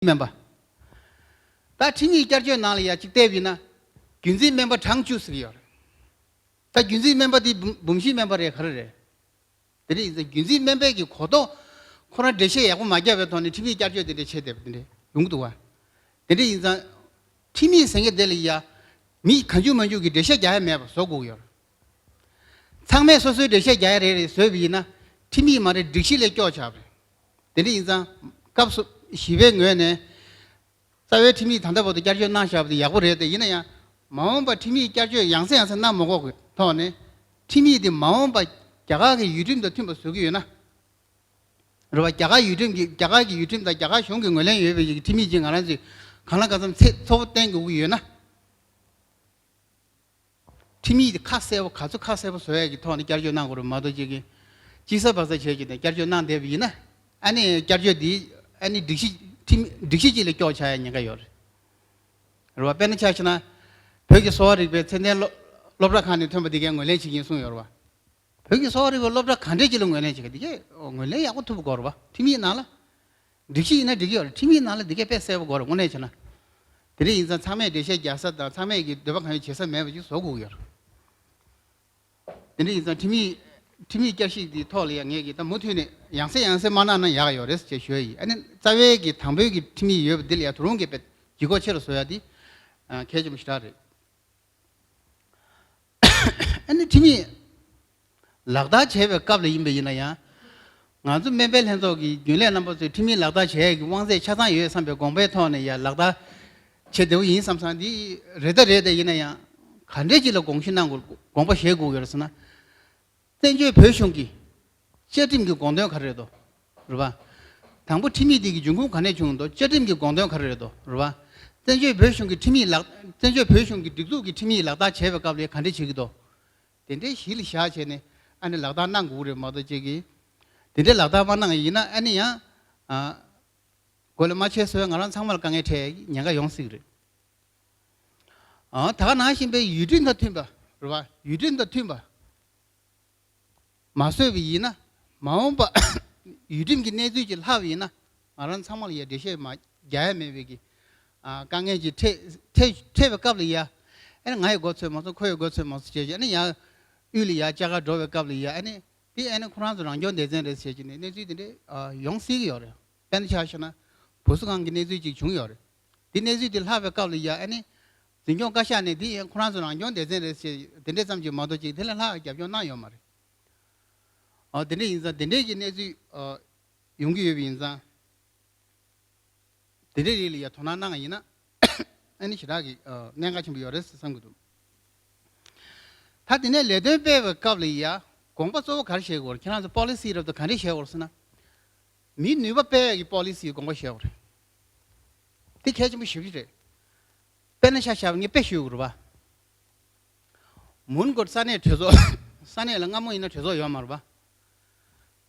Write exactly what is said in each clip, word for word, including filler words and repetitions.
སྨན་པ། ད་ཁྲིམས་ཡིག་བསྐྱར་བཅོས་ནང་ལ་ཡ་གཅིག་བལྟས་པ་ཡིན་ན། རྒྱུན་འཛིན་སྨན་པ་གྲངས་བཅུ་ཟེར་གྱི་ཡོད་རེད། ད་རྒྱུན་འཛིན་སྨན་པ་དེ་འབུམ་འབུམ་བཞིའི་སྨན་པ་རེད་ག་རེ་རེད། དེ་འདྲ་ཡིན་ཙང་རྒྱུན་འཛིན་སྨན་པའི་གི་གོ་རྟོགས་ཁོ་རང་འགྲེལ་བཤད་ཡག་པོ་མ་བརྒྱབ་པའི་ཐོག་ནས་ཁྲིམས་ཡིག་བསྐྱར་བཅོས་དེ་འདྲ་བྱས་བསྡད་པ་དེ་འདྲ་ཡོང་གི་འདུག་བ། དེ་འདྲ་ཡིན་ཙང་ཁྲིམས་ཡིག་ཟེར་མཁན་དེ་ལ་ཡ་མི་གང་བྱུང་མང་བྱུང་གི་འགྲེལ་བཤད་རྒྱག་ཡ་མེད་པ་བཟོ་དགོས་ཀྱི་ཡོད་རེད། ཚང་མས་སོ་སོའི་འགྲེལ་བཤད་རྒྱག་ཡ་རེ་རེ་བཟོས་པ་ཡིན་ན་ཁྲིམས་ཡིག་མ་རེད་སྒྲིག་གཞི་ལས་སྐྱོ་ཆགས་པ་རེད། དེ་འདྲ་ཡིན་ཙང་སྐབས་སུ་བཞི་པའི་ངོས་ནས། རྩ་བའི་ཁྲིམས་ཡིག་ད་ལྟ་བར་དུ་བསྐྱར་བཅོས་གནང་བཞག་པ་དེ་ཡག་པོ་རེད་དེ། ཡིན་ན་ཡང་མ་འོངས་པར་ཁྲིམས་ཡིག་བསྐྱར་བཅོས་ཡང་སེ་ཡང་སེ་གནང་མ་དགོས་ཀྱི་ཐོག་ནས། ཁྲིམས་ཡིག་དེ་མ་འོངས་པར་རྒྱ་གར་གྱི་ཡུལ་ཁྲིམས་དང་མཐུན་པ་བཟོ་གི་ཡོད་ན། རེད་བ། རྒྱ་གར་ཡུལ་ཁྲིམས་ཀྱི་རྒྱ་གར་གྱི་ཡུལ་ཁྲིམས་དང་རྒྱ་གར་གཞུང་གི་ངོས་ལེན་ཡོད་པའི་ཁྲིམས་ཡིག་ཅིག་ང་རང་ཚོས་གང་ལ་གང་འཚམ་ཚད་མཐོ་པོ་བསྟན་དགོས་ཀྱི་ཡོད་ན། ཁྲིམས་ཡིག་དེ་ཁ་གསལ་པོ་ག་ཚོད་ཁ་གསལ་པོ་བཟོ་ཡག་གི་ཐོག་ནས་བསྐྱར་བཅོས་གནང་དགོས་རེད་མ་གཏོགས་ཅིག་གིས་ཅི་ས་བ་ས་བྱས་ཀྱི་ནས་བསྐྱར་བཅོས་གནང་བསྡད་པ་ཡིན་ན། ཨ་ནི་བསྐྱར་བཅོས་འདི་ཨ་ནི་སྒྲིག་གཞི་ཁྲིམས་སྒྲིག་གཞི་གཅིག་ལ་སྐྱོ་ཆགས་ཡག་ཉེན་ཁ་ཡོད་རེད། རེད་བ། དཔེར་ན་ཆ་བཞག་ན། བོད་ཀྱི་གསོ་བ་རིག་པའི་ཚད་ལྡན་སློབ་སློབ་གྲྭ་ཁག་ནས་ཐོན་པ་འདི་གའི་ངོས་ལེན་བྱེད་ཀྱིན་གསུངས་ཡོད་རེད་བ། བོད་ཀྱི་གསོ་བ་རིག་པའི་སློབ་གྲྭ་ག་འདྲས་ཅིག་ལ་ངོས་ལེན་བྱེད་ཀྱི་འདི་གའི་ངོས་ལེན་ཡག་པོ་ཐུབ་དགོས་རེད་བ། ཁྲིམས་ཡིག་ནང་ལ། སྒྲིག་གཞི་ཡིན་ན་འགྲིག་གི་ཡོད་རེད། ཁྲིམས་ཡིག་ནང་ལ་འདི་གས་དཔེ་གསལ་པོ་དགོས་རེད་དངོས་གནས་བྱས་ན། དེ་འདྲ་ཡིན་ཙང་ཚང་མས་འགྲེལ་བཤད་རྒྱག་ས་དང་ཚང་མས་ཀྱི་འདོད་པ་གང་ཡོད་བྱེད་ས་མེད་པ་ཅིག་བཟོ་དགོས་ཀྱི་ཡོད་རེད། དེ་འདྲ་ཡིན་ཙང་ཁྲིམས་ཡིག་ཁྲིམས་ཡིག་བསྐྱར་ཞིབ་འདིའི་ཐོག་ལ་ཡང་ངས་ཀྱི་ད་མུ་མཐུད་ནས་ཡང་སེ་ཡང་སེ་མ་གནང་ན་ཡག་ཡོད་རེད་ཅེས་ཞུ་ཡ་ཡིན། ཨ་ནི་རྩ་བའི་གི་དང་པོའི་གི་ཁྲིམས་ཡིག་ཡོད་པ་འདི་ལ་ཡང་དོ་དགོང་གི་དཔེ་ལྗིད་ཁོག་ཆེ་རུ་བཟོ་ཡ་འདི་གལ་ཆེན་པོ་ཞེ་དྲག་རེད། ཨ་ནི་ཁྲིམས་ཡིག་ལག་བསྟར་བྱེད་པའི་སྐབས་ལ་ཡིན་པ་ཡིན་ན་ཡང་། ང་ཚོ་སྨན་པའི་ལྷན་ཚོགས་ཀྱི་རྒྱུན་ལས་རྣམ་པ་ཚོས་ཁྲིམས་ཡིག་ལག་བསྟར་བྱེད་ཡས་ཀྱི་དབང་ཚད་ཆ་ཚང་ཡོད་བསམ་པའི་དགོངས་པའི་ཐོག་ནས་ཡང་ལག་བསྟར་བྱེད་བདེ་བོ་ཡིན་བསམ་བསམ་འདི་རེད་ད་རེད་ད། ཡིན་ན་ཡང་ག་འདྲས་ཅིག་ལ་དགོངས་ཞུ་གནང་དགོས་དགོངས་པ་བཞེས་དགོས་ཡོད་རེད་ཟེར་ན། བཙན་བྱོལ་བོད་གཞུང་གི་བཅའ་ཁྲིམས་ཀྱི་དགོངས་དོན་ག་རེ་རེད་དོ། རེད་པ། དང་པོ་ཁྲིམས་ཡིག་འདི་གི་འབྱུང་ཁུངས་ག་ནས་བྱུང་འདུག་བཅའ་ཁྲིམས་ཀྱི་དགོངས་དོན་ག་རེ་རེད་དོ། རེད་པ། བཙན་བྱོལ་བོད་གཞུང་གི་ཁྲིམས་ཡིག་ལག་བཙན་བྱོལ་བོད་གཞུང་གི་སྒྲིག་འཛུགས་ཀྱི་ཁྲིམས་ཡིག་ལག་བསྟར་བྱེད་པའི་སྐབས་ལ་ག་འདྲས་བྱེད་ཀྱི་འདུག་དེ་འདྲའི་གཞི་ལ་བཞག་བྱས་ནས་ཨ་ནི་ལག་བསྟར་གནང་དགོས་རེད་མ་གཏོགས་ཅིག་གིས། དེ་འདྲའི་ལག་བསྟར་མ་གནང་ཡིན་ན་ཨ་ནི་ཡང་། ཨ། གོ་ལ་མ་ཆེ་སོས་ང་རང་ཚང་མ་ལ་དཀའ་ངལ་འཕྲད་ཉེན་ཁ་ཡོང་སྲིད་རེད། ཨ། ད་ག་ནང་བཞིན་པའི་ཡུལ་ཁྲིམས་དང་མཐུན་པ། རེད་པ། ཡུལ་ཁྲིམས་དང་མཐུན་པ། མ་བཟོས་པ་ཡིན་ན། མ་འོངས་པ་ཡུལ་ཁྲིམས་ཀྱི་གནས་ཚུལ་ཅིག་ལྷག་པ་ཡིན་ན། ང་རང་ཚང་མ་ལ་ཡ་འགྲེལ་བཤད་མ་རྒྱག་ཡ་མེད་པའི་གི། ཨ། དཀའ་ངལ་ཅིག་འཕྲད་འཕྲད་འཕྲད་པའི་སྐབས་ལ་ཡ། ཨ་ནི་ང་ཡི་མགོ་ཚོས་མ་སོང་ཁོ་ཡི་མགོ་ཚོས་མ་སོང་བྱས་བྱས་ཨ་ནི་ཡ། དབུས་ལ་ཡ་བཅར་ག་འགྲོ་བའི་སྐབས་ལ་ཡ་ཨ་ནི། དེ་ཨ་ནི་ཁོ་རང་ཚོ་རང་སྐྱོང་སྡེ་ཚན་རེད་ཟེར་གྱི་ནས་གནས་ཚུལ་དེ་འདྲས་ཨ་ཡོང་སྲིད་ཀྱི་ཡོད་རེད། དཔེར་ན་ཆ་བཞག་ན། བུ་གསོ་ཁང་གི་གནས་ཚུལ་ཅིག་བྱུང་ཡོད་རེད། དེ་གནས་ཚུལ་དེ་ལྷག་པའི་སྐབས་ལ་ཡ་ཨ་ནི། འཛིན་སྐྱོང་བཀའ་ཤག་ནས་དེ་ཡང་ཁོ་རང་ཚོ་རང་སྐྱོང་སྡེ་ཚན་རེད་ཟེར་དེ་འདྲས་ཙམ་ཅིག་མ་གཏོགས་ཅིག་དེ་ལས་ལྷག་རྒྱབ་སྐྱོར་གནང་ཡོད་མ་རེད། ཨ། དེ་འདྲས་ཡིན་ཙང་དེ་འདྲས་ཀྱི་གནས་ཚུལ་ཨ་ཡོང་གི་ཡོད་པ་ཡིན་ཙང་། དེ་འདྲའི་རིགས་ལ་ཡ་དོ་སྣང་གནང་བ་ཡིན་ན། ཨ་ནི་ཞེ་དྲག་གི་ཨ་གནད་འགག་ཆེན་པོ་ཡོད་རེད་བསམ་གྱི་འདུག་ད་དེ་ནས་ལས་དོན་སྤེལ་བའི་སྐབས་ལ་ཡ་དགོངས་པ་གཙོ་བོ་ག་རེ་བཞེས་དགོས་རེད། ཁྱེད་རང་ཚོ་པོ་ལི་སི་རབ་ཏུ་ག་འདྲས་བཞེས་དགོས་རེད་ཟེར་ན། མིའི་ནུས་པ་སྤེལ་ཡག་གི་པོ་ལི་སི་དགོངས་པ་བཞེས་དགོས་རེད། དེ་གལ་ཆེན་པོ་ཞེ་པོ་ཅིག་རེད། དཔེར་ན་ཆ་བཞག་པ་ངས་དཔེ་ཞུ་དགོས་རེད་པ། མོན་གྷོར་ས་གནས་གྲོས་ཚོགས། ས་གནས་ལ་སྔ་མོ་ཡིན་ན་གྲོས་ཚོགས་ཡོད་མ་རེད་པ།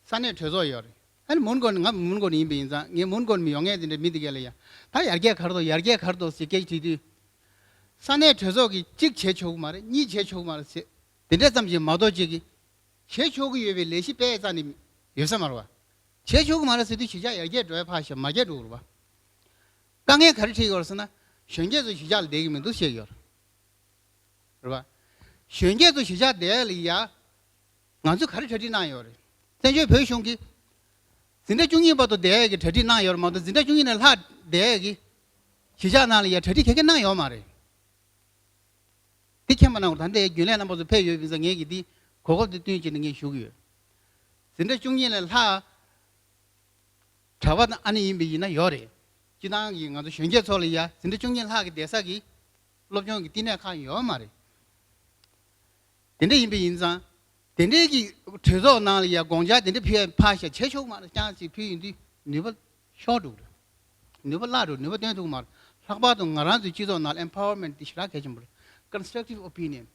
ས་གནས་གྲོས་ཚོགས་ཡོད་རེད། ཨ་ནི་མོན་གྷོ་ནས་ང་མོན་གྷོ་ནས་ཡིན་པ་ཡིན་ཙང་ངས་མོན་གྷོ་ནས་མི་ཡོང་མཁན་དེ་འདྲ་མི་དེ་གས་ལ་ཡ། ད་ཡར་རྒྱས་ག་རེ་འདུག་ཡར་རྒྱས་ག་རེ་འདུག་ཟེར་སྐད་ཆ་དྲིས་དུས། ས་གནས་གྲོས་ཚོགས་ཀྱིས་གཅིག་བྱེད་ཆོག་གི་མ་རེད། གཉིས་བྱེད་ཆོག་གི་མ་རེད་ཟེར། དེ་འདྲ་ཙམ་ཞིག་མ་གཏོགས་གཅིག་གིས། བྱེད་ཆོག་གི་ཡོད་པའི་ལས་གཞི་སྤེལ་རྩ་ནས་ཡོད་ས་མ་རེད་པ། བྱེད་ཆོག་གི་མ་རེད་ཟེར་དུས་གཞིས་ཆགས་ཡར་རྒྱས་འགྲོ་ཡ་ཕར་བཞག་མར་རྒྱས་འགྲོ་གི་རེད་པ། དཀའ་ངལ་ག་རེ་འཕྲད་ཡོད་རེད་ཟེར་ན། གཞོན་སྐྱེས་ཚོ་གཞིས་ཆགས་ལ་བསྡད་ཀྱི་མི་འདུག་བཤད་ཀྱི་ཡོད་རེད། རེད་པ། གཞོན་སྐྱེས་ཚོ་གཞིས་ཆགས་བསྡད་ཡ་ལ་ཡ། ང་ཚོས་ག་རེ་གྲ་སྒྲིག་གནང་ཡོད་རེད། བཙན་བྱོལ་བོད་གཞུང་གིས། འཛིན་གྲྭ་བཅུ་གཉིས་བར་དུ་བསྡད་ཡ་གི་གྲ་སྒྲིག་གནང་ཡོད་རེད་མ་གཏོགས་འཛིན་གྲྭ་བཅུ་གཉིས་ནས་ལྷག་བསྡད་ཡ་གི། གཞིས་ཆགས་ནང་ལ་ཡ་གྲ་སྒྲིག་ག་གེ་གནང་ཡོད་མ་རེད། འདི་མཁྱེན་པ་གནང་དགོས། ད་ལྟའི་རྒྱུན་ལས་རྣམ་པ་ཚོ་ཕེབས་ཡོད་པ་ཡིན་ཙང་ངས་ཀྱིས་འདི་གོ་སྐབས་འདི་བསྟུན་བྱས་ནས་ངས་ཞུ་གི་ཡོད། འཛིན་གྲྭ་བཅུ་གཉིས་ལས་ལྷག་གྲྭ་པ་དང་ཨ་ནེ་ཡིན་པ་ཡིན་ན་ཡོད་རེད། སྤྱིར་བཏང་གི་ང་ཚོ་གཞོན་སྐྱེས་ཚོ་ལ་ཡ་འཛིན་གྲྭ་བཅུ་གཉིས་ལྷག་གི་བསྡད་ས་གི་སློབ་སྦྱོང་གི་བསྟི་གནས་ཁག་ཡོད་མ་རེད། དེ་འདྲ་ཡིན་པ་ཡིན་ཙང་། དེ་འདྲའི་གི་གྲོས་ཚོགས་ནང་ལ་ཡ་དགོངས་འཆར་དེ་འདྲ་ཕུལ་ཡ་ཕར་བཞག་བྱེད་ཆོག་མ་རེད། རྐྱང་ཅིག་ཕུལ་ཡོང་དུས་ནུས་པ་ཤོར་འགྲོ་གི་རེད། ནུས་པ་བརླག་འགྲོ་ནུས་པ་བཏོན་ཐུབ་ཀྱི་མ་རེད། ལྷག་པར་དུ་ང་རང་ཚོའི་སྤྱི་ཚོགས་ནང་ལ་empowerment་དེ་ཞེ་དྲག་གལ་ཆེན་པོ་རེད། Constructive opinion།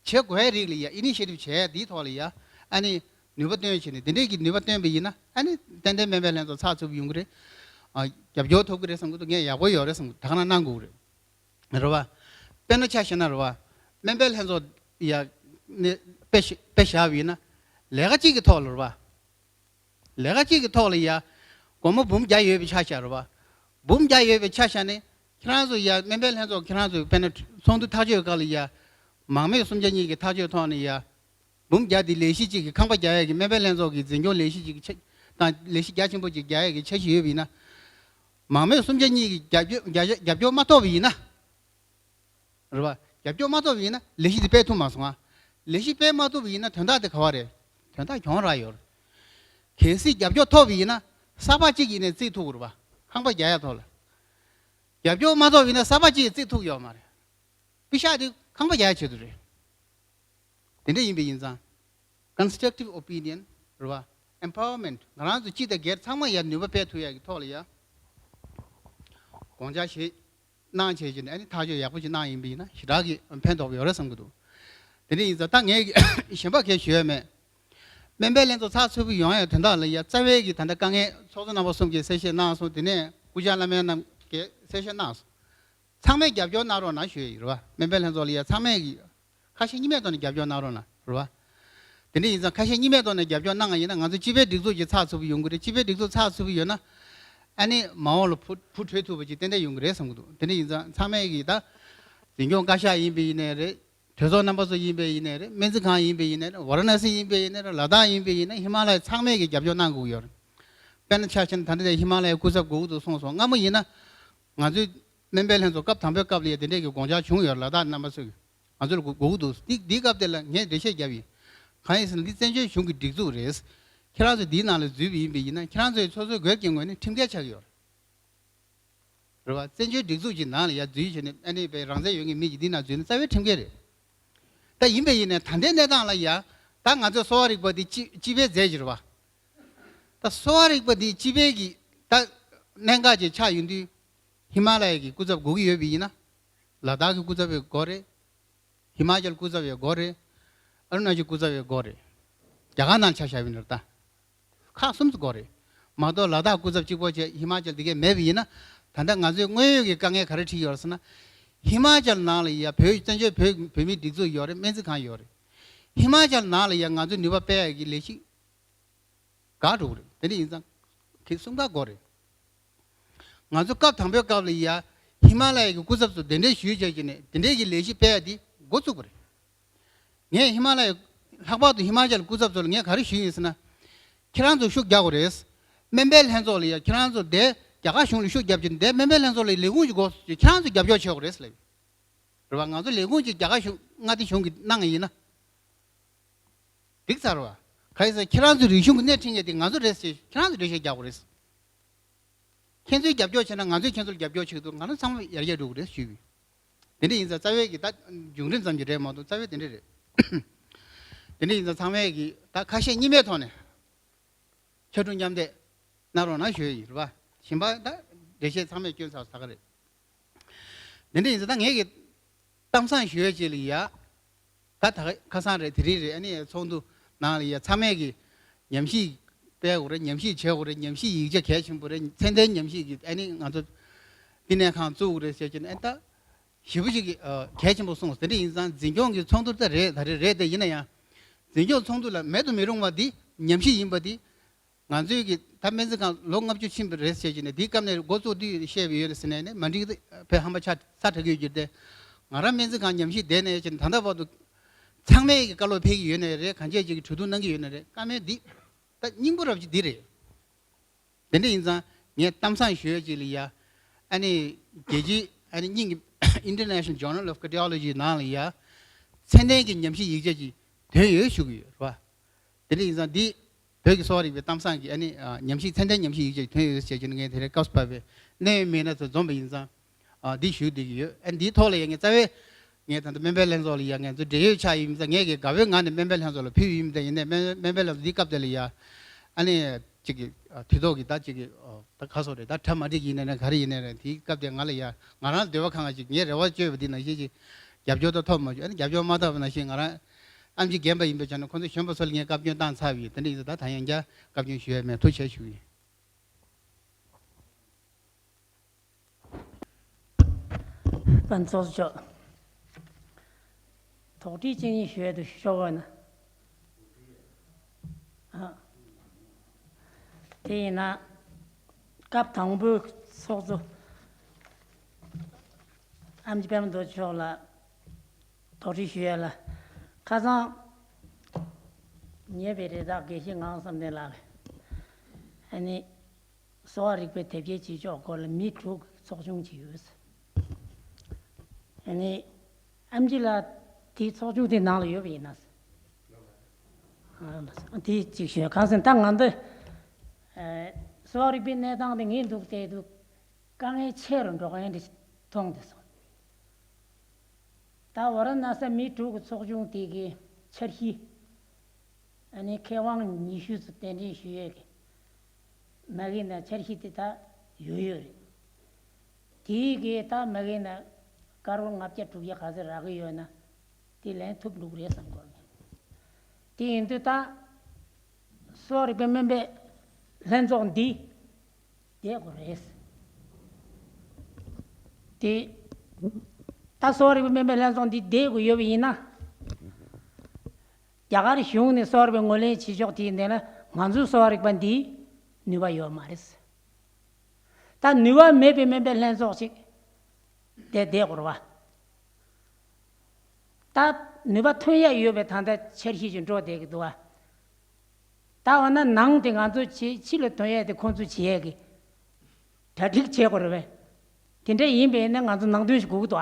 བྱེད་དགོས་ཡ་རིགས་ལ་ཡ་initiative་བྱས་དེའི་ཐོག་ལ་ཡ་ཨ་ནི་ནུས་པ་བཏོན་བྱས་ནས་དེ་འདྲའི་གི་ནུས་པ་བཏོན་པ་ཡིན་ན་ཨ་ནི་ཏན་ཏན་སྨན་པའི་ལྷན་ཚོགས་ཚགས་ཚུད་པོ་ཡོང་གི་རེད། ཨ། རྒྱབ་སྐྱོར་ཐོབ་ཀྱི་རེད་བསམ་གྱི་འདུག་ངས་ཡག་པོ་ཡོད་རེད་བསམ་གྱི་འདུག་ད་ག་རང་གནང་དགོས་ཀྱི་རེད། རེད་པ། དཔེར་ན་ཆ་བཞག་ན་རེད་པ། སྨན་པའི་ལྷན་ཚོགས་ཡ་ནས་དཔེ་བཞག་དཔེ་བཞག་པ་ཡིན་ན། ལས་ཀ་གཅིག་གི་ཐོག་ལ་རེད་པ། ལས་ཀ་གཅིག་གི་ཐོག་ལ་ཡ། སྒོར་མོ་འབུམ་བརྒྱ་ཡོད་པའི་ཆ་བཞག་རེད་པ། འབུམ་བརྒྱ་ཡོད་པའི་ཆ་བཞག་ནས་ཁྱེད་རང་ཚོ་ཡ་སྨན་པའི་ལྷན་ཚོགས་ཁྱེད་རང་ཚོ་དཔེར་ན་ཚོགས་འདུ་ཐག་གཅོད་སྐབས་ལ་ཡ་མང་མོས་གསུམ་ཆ་གཉིས་ཀྱི་ཐག་གཅོད་ཐོག་ནས་ཡ་འབུམ་བརྒྱ་འདི་ལས་གཞི་གཅིག་གི་ཁང་པ་རྒྱག་ཡས་ཀྱི་སྨན་པའི་ལྷན་ཚོགས་ཀྱི་འཛིན་སྐྱོང་ལས་གཞི་གཅིག་གི་ཆ་དང་ལས་གཞི་རྒྱ་ཆེན་པོ་གཅིག་རྒྱག་ཡས་ཀྱི་འཆར་གཞི་ཡོད་པ་ཡིན་ན། མང་མོས་གསུམ་ཆ་གཉིས་ཀྱི་རྒྱབ་སྐྱོར་རྒྱབ་རྒྱབ་སྐྱོར་མ་ཐོབ་པ་ཡིན་ན། རེད་པ། རྒྱབ་སྐྱོར་མ་ཐོབ་པ་ཡིན་ན་ལས་གཞི་དེ་སྤེལ་ཐུབ་མ་སོང་ང་། ལས་གཞི་སྤེལ་མ་ཐུབ་པ་ཡིན་ན་དོན་དག་དེ་ག་བ་རེད། དོན་དག་གྱོང་རག་ཡོད་རེད། གལ་སྲིད་རྒྱབ་སྐྱོར་ཐོབ་པ་ཡིན་ན་གསར་པ་གཅིག་ཡིན་ནའི་བརྩིགས་ཐུབ་ཀྱི་རེད་པ། ཁང་པ་རྒྱག་ཡ་ཐོག་ལ། རྒྱབ་སྐྱོར་མ་ཐོབ་པ་ཡིན་ན་གསར་པ་གཅིག་བརྩིགས་ཐུབ་ཀྱི་ཡོད་མ་རེད། པི་ཤག་དེ་ཁང་པ་རྒྱག་ཡ་ཆེད་དུ་རེད། དེ་འདྲ་ཡིན་པ་ཡིན་ཙང་། constructive opinion རེད་པ། empowerment ང་རང་ཚོ་སྤྱི་དང་སྒེར་ཚང་མ་ཡར་ནུས་པ་སྤེལ་ཐུབ་ཡག་གི་ཐོག་ལ་ཡ། དགོངས་འཆར་ཞིག་གནང་བྱས་ཀྱི་ནས་ཨ་ནི་ཐག་གཅོད་ཡག་པོ་ཞིག་གནང་ཡིན་པ་ཡིན་ན་ཞེ་དྲག་གི་ཕན་ཐོགས་ཡོད་རེད་བསམ་གྱི་འདུག་དེ་འདྲ་ཡིན་ཙང་ད་ངས་གཞན་པ་གས་ཞུ་ཡ་མེད། སྨན་པའི་ལྷན་ཚོགས་ཚགས་ཚུད་པོ་ཡོང་ཡ་དོན་དག་ལ་ཡ་རྩ་བའི་གི་ད་ལྟ་དཀའ་ངལ་ཚོགས་གཙོ་རྣམ་པ་གསུམ་གྱིས་གསལ་བཤད་གནང་སོང་། དེ་ནས་སྐུ་བཅར་བླ་སྨན་རྣམས་ཀྱིས་གསལ་བཤད་གནང་སོང་། ཚང་མས་རྒྱབ་སྐྱོར་གནང་རོགས་གནང་ཞུ་ཡི་རེད་པ། སྨན་པའི་ལྷན་ཚོགས་ལ་ཡ་ཚང་མས་ཀྱི་ཁ་ཞེ་གཉིས་མེད་ཐོག་ནས་རྒྱབ་སྐྱོར་གནང་རོགས་གནང་རེད་པ། དེ་འདྲ་ཡིན་ཙང་ཁ་ཞེ་གཉིས་མེད་ཐོག་ནས་རྒྱབ་སྐྱོར་གནང་བ་ཡིན་ན་ང་ཚོ་སྤྱི་པའི་སྒྲིག་འཛུགས་ཀྱི་ཚགས་ཚུད་པོ་ཡོང་གི་རེད། སྤྱི་པའི་སྒྲིག་འཛུགས་ཚགས་ཚུད་པོ་ཡོད་ན་ཨ་ནི་མ་འོངས་ལ་བུ་བུ་འཕྲོད་ཐུབ་པ་ཅིག་ཏན་ཏན་ཡོང་གི་རེད་བསམ་གྱི་འདུག་དེ་འདྲ་ཡིན་ཙང་ཚང་མས་ཀྱི་ད་འཛིན་སྐྱོང་བཀའ་ཤག་ཡིན་པ་ཡིན་ནའི་རེད། གྲོས་ཚོགས་རྣམ་པ་ཚོ་ཡིན་པ་ཡིན་ནའི་རེད། སྨན་རྩིས་ཁང་ཡིན་པ་ཡིན་ནའི་རེད། ཝ་ར་ཎ་སི་ཡིན་པ་ཡིན་ནའི་རེད། ལ་དྭགས་ཡིན་པ་ཡིན་ནའི་ཧི་མ་ལ་ཡ་ཚང་མས་ཀྱི་རྒྱབ་སྐྱོར་གནང་དགོས་ཀྱི་ཡོད་རེད། དཔེར་ན་ཆ་བཞག་ན་ད་ལྟ་ཧི་མ་ལ་ཡའི་སྐུ་ཚབ་དགོས་ཀྱི་འདུག་གསུངས་སོང་། སྔ་མོ་ཡིན་ན་ང་ཚོའི་སྨན་པའི་ལྷན་ཚོགས་སྐབས་དང་པོའི་སྐབས་ལ་ཡ་དེ་འདྲས་ཀྱི་དགོངས་འཆར་བྱུང་ཡོད་རེད། ལ་དྭགས་རྣམ་པ་ཚོས་ང་ཚོ་ལ་དགོས་ཀྱི་འདུག་འདི་འདིའི་སྐབས་དེ་ལ་ངས་འགྲེལ་བཤད་བརྒྱབ་ཡིན། གང་ཡིན་ཟེར་ན་འདི་བཙན་བྱོལ་གཞུང་གི་སྒྲིག་འཛུགས་རེད། ཁྱེད་རང་ཚོ་འདིའི་ནང་ལ་འཛུལ་བ་ཡིན་པ་ཡིན་ན་ཁྱེད་རང་ཚོའི་སོ་སོའི་སྒེར་གྱི་ངོས་ནས་ཁྲིམས་འགལ་ཆགས་ཀྱི་ཡོད་རེད། རེད་པ། བཙན་བྱོལ་སྒྲིག་འཛུགས་ཀྱི་ནང་ལ་ཡ་འཛུལ་བྱས་ནས་ཨ་ནི་པའི་རང་བཙན་ཡོད་མཁན་མི་གཅིག་འདི་ནང་འཛུལ་ན་རྩ་བའི་ཁྲིམས་འགལ་རེད། ད་ཡིན་པས་ཡིན་ནའི་ད་ལྟའི་གནས་སྟངས་ལ་ཡ་ད་ང་ཚོའི་གསོ་བ་རིག་པ་འདི་སྤྱི་སྤྱི་པའི་རྫས་ཅིག་རེད་པ། ད་གསོ་བ་རིག་པ་འདི་སྤྱི་པའི་གི་ད་གནད་འགག་ཅིག་ཆགས་ཡོང་དུས་ཧི་མ་ལ་ཡ་གི་སྐུ་ཚབ་དགོས་ཀྱི་ཡོད་པ་ཡིན་ན་ལ་དྭགས་ཀྱི་སྐུ་ཚབ་ཡང་དགོས་རེད། ཧི་མ་ཅལ་སྐུ་ཚབ་ཡང་དགོས་རེད། ཨ་རུ་ན་ཅལ་སྐུ་ཚབ་ཡང་དགོས་རེད། རྒྱ་གར་ནང་ཆ་བཞག་པ་ཡིན་ན་ད། ཁག་གསུམ་དུ་དགོས་རེད། མ་གཏོགས་ལ་དྭགས་སྐུ་ཚབ་གཅིག་པོ་བྱས་ཧི་མ་ཅལ་འདི་གས་མེད་པ་ཡིན་ན། ད་ལྟ་ང་ཚོའི་དངོས་ཡོད་ཀྱི་དཀའ་ངལ་ག་རེ་འཕྲད་ཡོད་རེད་ཟེར་ན། ཧི་མ་ཅལ་ནང་ལ་ཡ་བོད་བཙན་བྱོལ་བོད་བོད་མིའི་སྒྲིག་འཛུགས་ཡོད་རེད། སྨན་རྩིས་ཁང་ཡོད་རེད། ཧི་མ་ཅལ་ནང་ལ་ཡ་ང་ཚོའི་ནུས་པ་སྤེལ་ཡག་གི་ལས་གཞི་འགག་འགྲོ་གི་རེད། དེ་འདྲ་ཡིན་ཙང་ཁྱེད་གསུམ་ཀ་དགོས་རེད། ང་ཚོ་སྐབས་དང་པོའི་སྐབས་ལ་ཡ་ཧི་མ་ལ་ཡའི་སྐུ་ཚབ་ཚོ་གདན་འདྲེན་ཞུས་བྱས་ཀྱི་ནས་དེ་འདྲའི་གི་ལས་གཞི་སྤེལ་ཡ་དེ་འགོ་བཙུགས་པ་རེད། ངས་ཧི་མ་ལ་ཡའི་ལྷག་པར་དུ་ཧི་མ་ཅལ་སྐུ་ཚབ་ཚོ་ལ་ངས་ག་རེ་ཞུས་ཡིན་ཟེར་ན། ཁྱེད་རང་ཚོ་ཤུགས་རྒྱག་དགོས་རེད། སྨན་པའི་ལྷན་ཚོགས་ལ་ཡ་ཁྱེད་རང་ཚོ་དེ་རྒྱ་གར་གཞུང་ལ་ཤུགས་རྒྱབ་ཀྱི་འདི་སྨན་པའི་ལྷན་ཚོགས་ལ་ལས་ཁུངས་ཤིག་དགོས་ཁྱེད་རང་ཚོ་རྒྱབ་སྐྱོར་བྱེད་དགོས་རེད་ལབ། རེད་པ། ང་ཚོ་ལས་ཁུངས་ཀྱི་རྒྱ་གར་གཞུང་མངའ་སྡེ་གཞུང་གིས་གནང་ཡིན་ན། འགྲིག་ཚར་བ། ག་ཡིན་ཟེར་ཁྱེད་རང་ཚོའི་རིག་གཞུང་གི་སྣེ་ཁྲིད་མཁན་དེ་ང་ཚོ་རེད་ཟེར་ཁྱེད་རང་ཚོ་འགྲེལ་བཤད་རྒྱག་དགོས་རེད། ཁྱེད་ཚོས་རྒྱབ་སྐྱོར་བྱས་ན་ང་ཚོས་ཁྱེད་ཚོར་རྒྱབ་སྐྱོར་བྱེད་ཀྱི་འདུག་ང་རང་ཚང་མ་ཡར་རྒྱས་འགྲོ་གི་རེད་ཞུས་པས། དེ་འདྲ་ཡིན་ཙང་རྩ་བའི་གི་ད་བྱུང་རིམ་ཙམ་གྱི་རེད་མ་གཏོགས་རྩ་བའི་དེ་འདྲ་རེད། དེ་འདྲ་ཡིན་ཙང་ཚང་མས་གི་ད་ཁ་ཞེ་གཉིས་མེད་ཐོག་ནས་ཕྱར་གྲུ་མཉམ་འདེགས་གནང་རོགས་གནང་ཞུ་ཡི་རེད་པ། གཞན་པ་ད་འགྲེལ་བཤད་ཚང་མས་སྐྱོན་ཚར་ས་ག་རེད། དེ་འདྲ་ཡིན་ཙང་ད་ངས་གི་གཏམ་བཟང་ཞུ་ཡས་ཅིག་ལ་ཡ། ད་ད་ཁ་སང་རེད་དེ་རིང་རེད། ཨ་ནི་ཚོགས་འདུ་ནང་ལ་ཡ་ཚང་མས་གི་ཉམས་ཞིབ་སྤེལ་དགོས་རེད། ཉམས་ཞིབ་བྱེད་དགོས་རེད། ཉམས་ཞིབ་ཡིག་ཆ་གལ་ཆེན་པོ་རེད། ཚད་ལྡན་ཉམས་ཞིབ་གི་ཨ་ནི་ང་ཚོ་བསྟི་གནས་ཁང་བཙུགས་དགོས་རེད་ཟེར་གྱི་ནས་ཨ་ད་ཞེ་པོ་ཅིག་གི་གལ་ཆེན་པོ་གསུངས། དེ་འདྲ་ཡིན་ཙང་འཛིན་སྐྱོང་གི་ཚོགས་འདུ་ད་རེད་ད་རེད་རེད་དེ་ཡིན་ན་ཡང་འཛིན་སྐྱོང་ཚོགས་འདུ་ལ་མེད་དུ་མི་རུང་བ་འདི་ཉམས་ཞིབ་ཡིན་པ་འདི། ང་ཚོའི་གི་ད་སྨན་རྩིས་ཁང་ལོ་ལྔ་བཅུ་ཕྱིན་པ་རེད་ཟེར་གྱི་ནས་འདིའི་སྐབས་ནས་འགོ་བཙུགས་དུས་བཤད་པ་ཡོད་ཟེར་ནས་ནི་མ་འགྲིག་དཔེ་ཧམ་པ་ཆགས་ཚ་དྲག་གི་གྱུར་ཏེ། ང་རང་སྨན་རྩིས་ཁང་ཉམས་ཞིབ་བསྡད་ནས་ཡོད་ཀྱི་ནས་ད་ལྟ་བར་དུ་ཚང་མས་གི་བཀའ་སློབ་ཕེབས་ཀྱི་ཡོད་ནས་རེད། གང་ཅི་ཅིག་གི་གྲོས་བསྡུར་གནང་གི་ཡོད་ནས་རེད། བཀའ་མོལ་འདི་ད་སྙིང་པོ་རབ་ཅིག་འདི་རེད། དེ་འདྲ་ཡིན་ཙང་ངས་གཏམ་བཟང་ཞུ་ཡ་ཅིག་ལ་ཡ། ཨ་ནི་རྒྱལ་སྤྱིའི་ཨ་ནི་སྙིང་གི་International Journal of Cardiology ནང་ལ་ཡ། ཚད་ལྡན་གྱི་ཉམས་ཞིབ་ཡིག་ཆ་ཅིག་ཐོན་ཡོད་ཞུ་གི་ཡོད་རེད་བ། དེ་འདྲ་ཡིན་ཙང་འདི་བོད་ཀྱི་གསོ་བ་རིག་པའི་གཏམ་བཟང་གི་ཨ་ནི་ཉམས་ཞིབ་ཚད་ལྡན་ཉམས་ཞིབ་ཡིག་ཆ་ཅིག་ཐོན་ཡོད་ཟེར་གྱི་ནི་ངས་དེ་རིང་སྐབས་སུ་བབས་པའི་གནད་ཡོད་མི་སྣ་ཚོ་འཛོམས་པ་ཡིན་ཙང་། འདི་ཞུ་བསྡད་ཀྱི་ཡོད། ཨ་འདིའི་ཐོག་ལ་ཡང་ངས་རྩ་བའི་ངས་ད་ལྟ་སྨན་པའི་ལྷན་ཚོགས་ལ་ཡང་ངས་ཚོ་འབྲེལ་ཡོད་ཆགས་ཡིན་མིན་ད་ངས་ཀྱི་དགའ་བོའི་ངང་ནས་སྨན་པའི་ལྷན་ཚོགས་ལ་ཕུལ་ཡིན་མིན་ད་ཡིན་ནའི་སྨན་སྨན་པའི་ལྷན་ཚོགས་འདིའི་སྐབས་དེ་ལ་ཡང་ཨ་ནི་ཅིག་གི་དུས་ཐོག་གི་ད་ཅིག་གི་ད་ག་སོགས་རེད། ད་གྲ་མ་འགྲིག་ཡིན་ནའི་ན་ག་རེ་ཡིན་ནའི་རེད། དེའི་སྐབས་དེ་ང་ལ་ཡང་ང་རང་འདོད་པ་ཁེངས་ཅིག་ངས་རེ་བ་བཅོལ་བ་འདི་ནང་བཞིན་ཅིག་རྒྱབ་སྐྱོར་ད་ཐོབ་མ་བྱུང་། ཨ་ནི་རྒྱབ་སྐྱོར་མ་ཐོབ་པ་ནང་བཞིན་ང་རང་ཨེམ་ཆི་རྒན་པ་ཡིན་པའི་ཆ་ནས་ཁོང་ཚོ་གཞོན་པ་ཚོ་ལ་ངས་བཀའ་བཀྱོན་བཏང་ཚར་བ་ཡིན། དེ་འདྲ་ཡིན་ཙང་ད་ད་ཡང་བསྐྱར་བཀའ་བཀྱོན་ཞུ་ཡས་མེད། ཐུགས་རྗེ་ཆེ་ཞུ་ཡིན། པ་ཚོགས་གཙོ། དོགས་འདྲི་གཅིག་གཉིས་ཞུ་ཡས་འདུག་ཞུ་ཆོག་གི་ན། ཨ། དེ་ཡིན་ན། སྐབས་དང་པོའི་ཚོགས་གཙོ་ ཨེམ་ཆི་པད་མ་རྡོ་རྗེ་མཆོག་ལ་དོགས་འདྲི་ཞུ་ཡ་ལ། ཁ་སང་ཉེ་བའི་རེ་ཐག་དགེ་བཤེས་ངག་དབང་བསམ་གཏན་ལགས་ཀྱིས་ཨ་ནི་གསོ་བ་རིག་པའི་དེབ་སྐྱེལ་བྱེད་ཕྱོགས་སྐོར་ལ་མི་དྲུག་གི་ཚོགས་ཆུང་ཅིག་ཡོད། ཨ་ནི་ཨེམ་ཆི་ལགས་དེའི་ཚོགས་ཆུང་དེ་ནང་ལ་ཡོད་པ་ཡིན་ན། ཨ་དེ་གཅིག་ཞུ། གང་ཟེར་ན་ད་ང་འདི་ཨ་གསོ་བ་རིག་པའི་གནས་སྟངས་དེ་ངས་འདུག་བལྟས་དུས་དཀའ་ངལ་ཆེ་རུ་འགྲོ་མཁན་འདྲ་ཞིག་མཐོང་བསྡད་སོང་། ད་ཝཱ་ར་ཎ་སི་མི་དྲུག་གི་ཚོགས་ཆུང་དེ་གི་འཆར་གཞི། ཨ་ནི་མཁས་དབང་ཉི་ཤུ་ཙམ་གདན་འདྲེན་ཞུ་ཡས་ཀྱི་མ་གི་ན་འཆར་གཞི་དེ་ད་ཡོད་ཡོད་རེད། དེའི་གི་ད་མ་གི་ན་ཀ་རོར་ལྔ་བརྒྱ་དྲུག་བརྒྱ་ག་ཚོད་རག་གི་ཡོད་ན་དེ་ལེན་ཐུབ་འགྲོ་གི་རེད་བསམ་གྱི་ཡོད། དེ་ཡིན་དུས་ད་གསོ་བ་རིག་པའི་སྨན་པའི་ལྷན་ཚོགས་འདི་བསྡད་དགོས་རེད། དེ་ད་གསོ་བ་རིག་པའི་སྨན་པའི་ལྷན་ཚོགས་འདི་བསྡད་དགོས་ཡོད་པ་ཡིན་ན། རྒྱ་གར་གཞུང་ནས་གསོ་བ་རིག་པའི་ངོས་ལེན་བྱེད་ཕྱོགས་དེའི་ནང་ལ་ང་ཚོའི་གསོ་བ་རིག་པ་འདིའི་ནུས་པ་ཡོད་མ་རེད། ད་ནུས་པ་མེད་པའི་སྨན་པའི་ལྷན་ཚོགས་ཤིག་དེ་བསྡད་དགོས་རེད་བ། ད་ནུས་པ་ཐོན་ཡ་ཡོད་པའི་ད་ལྟ་འཆར་གཞི་ཞིག་འགྲོ་བསྡད་ཀྱི་འདུག་བ། ད་འོ་ན་ནང་དེ་ང་ཚོ་ཕྱི་ཕྱི་ལ་ཐོན་ཡས་དེ་ཁོང་ཚོས་བྱེད་ཡས་ཀྱི་གྲ་སྒྲིག་བྱེད་དགོས་རེད་པས། དེ་འདྲ་ཡིན་པས་ན་ང་ཚོ་ནང་དོན་ཞིག་དགོས་ཀྱི་འདུག་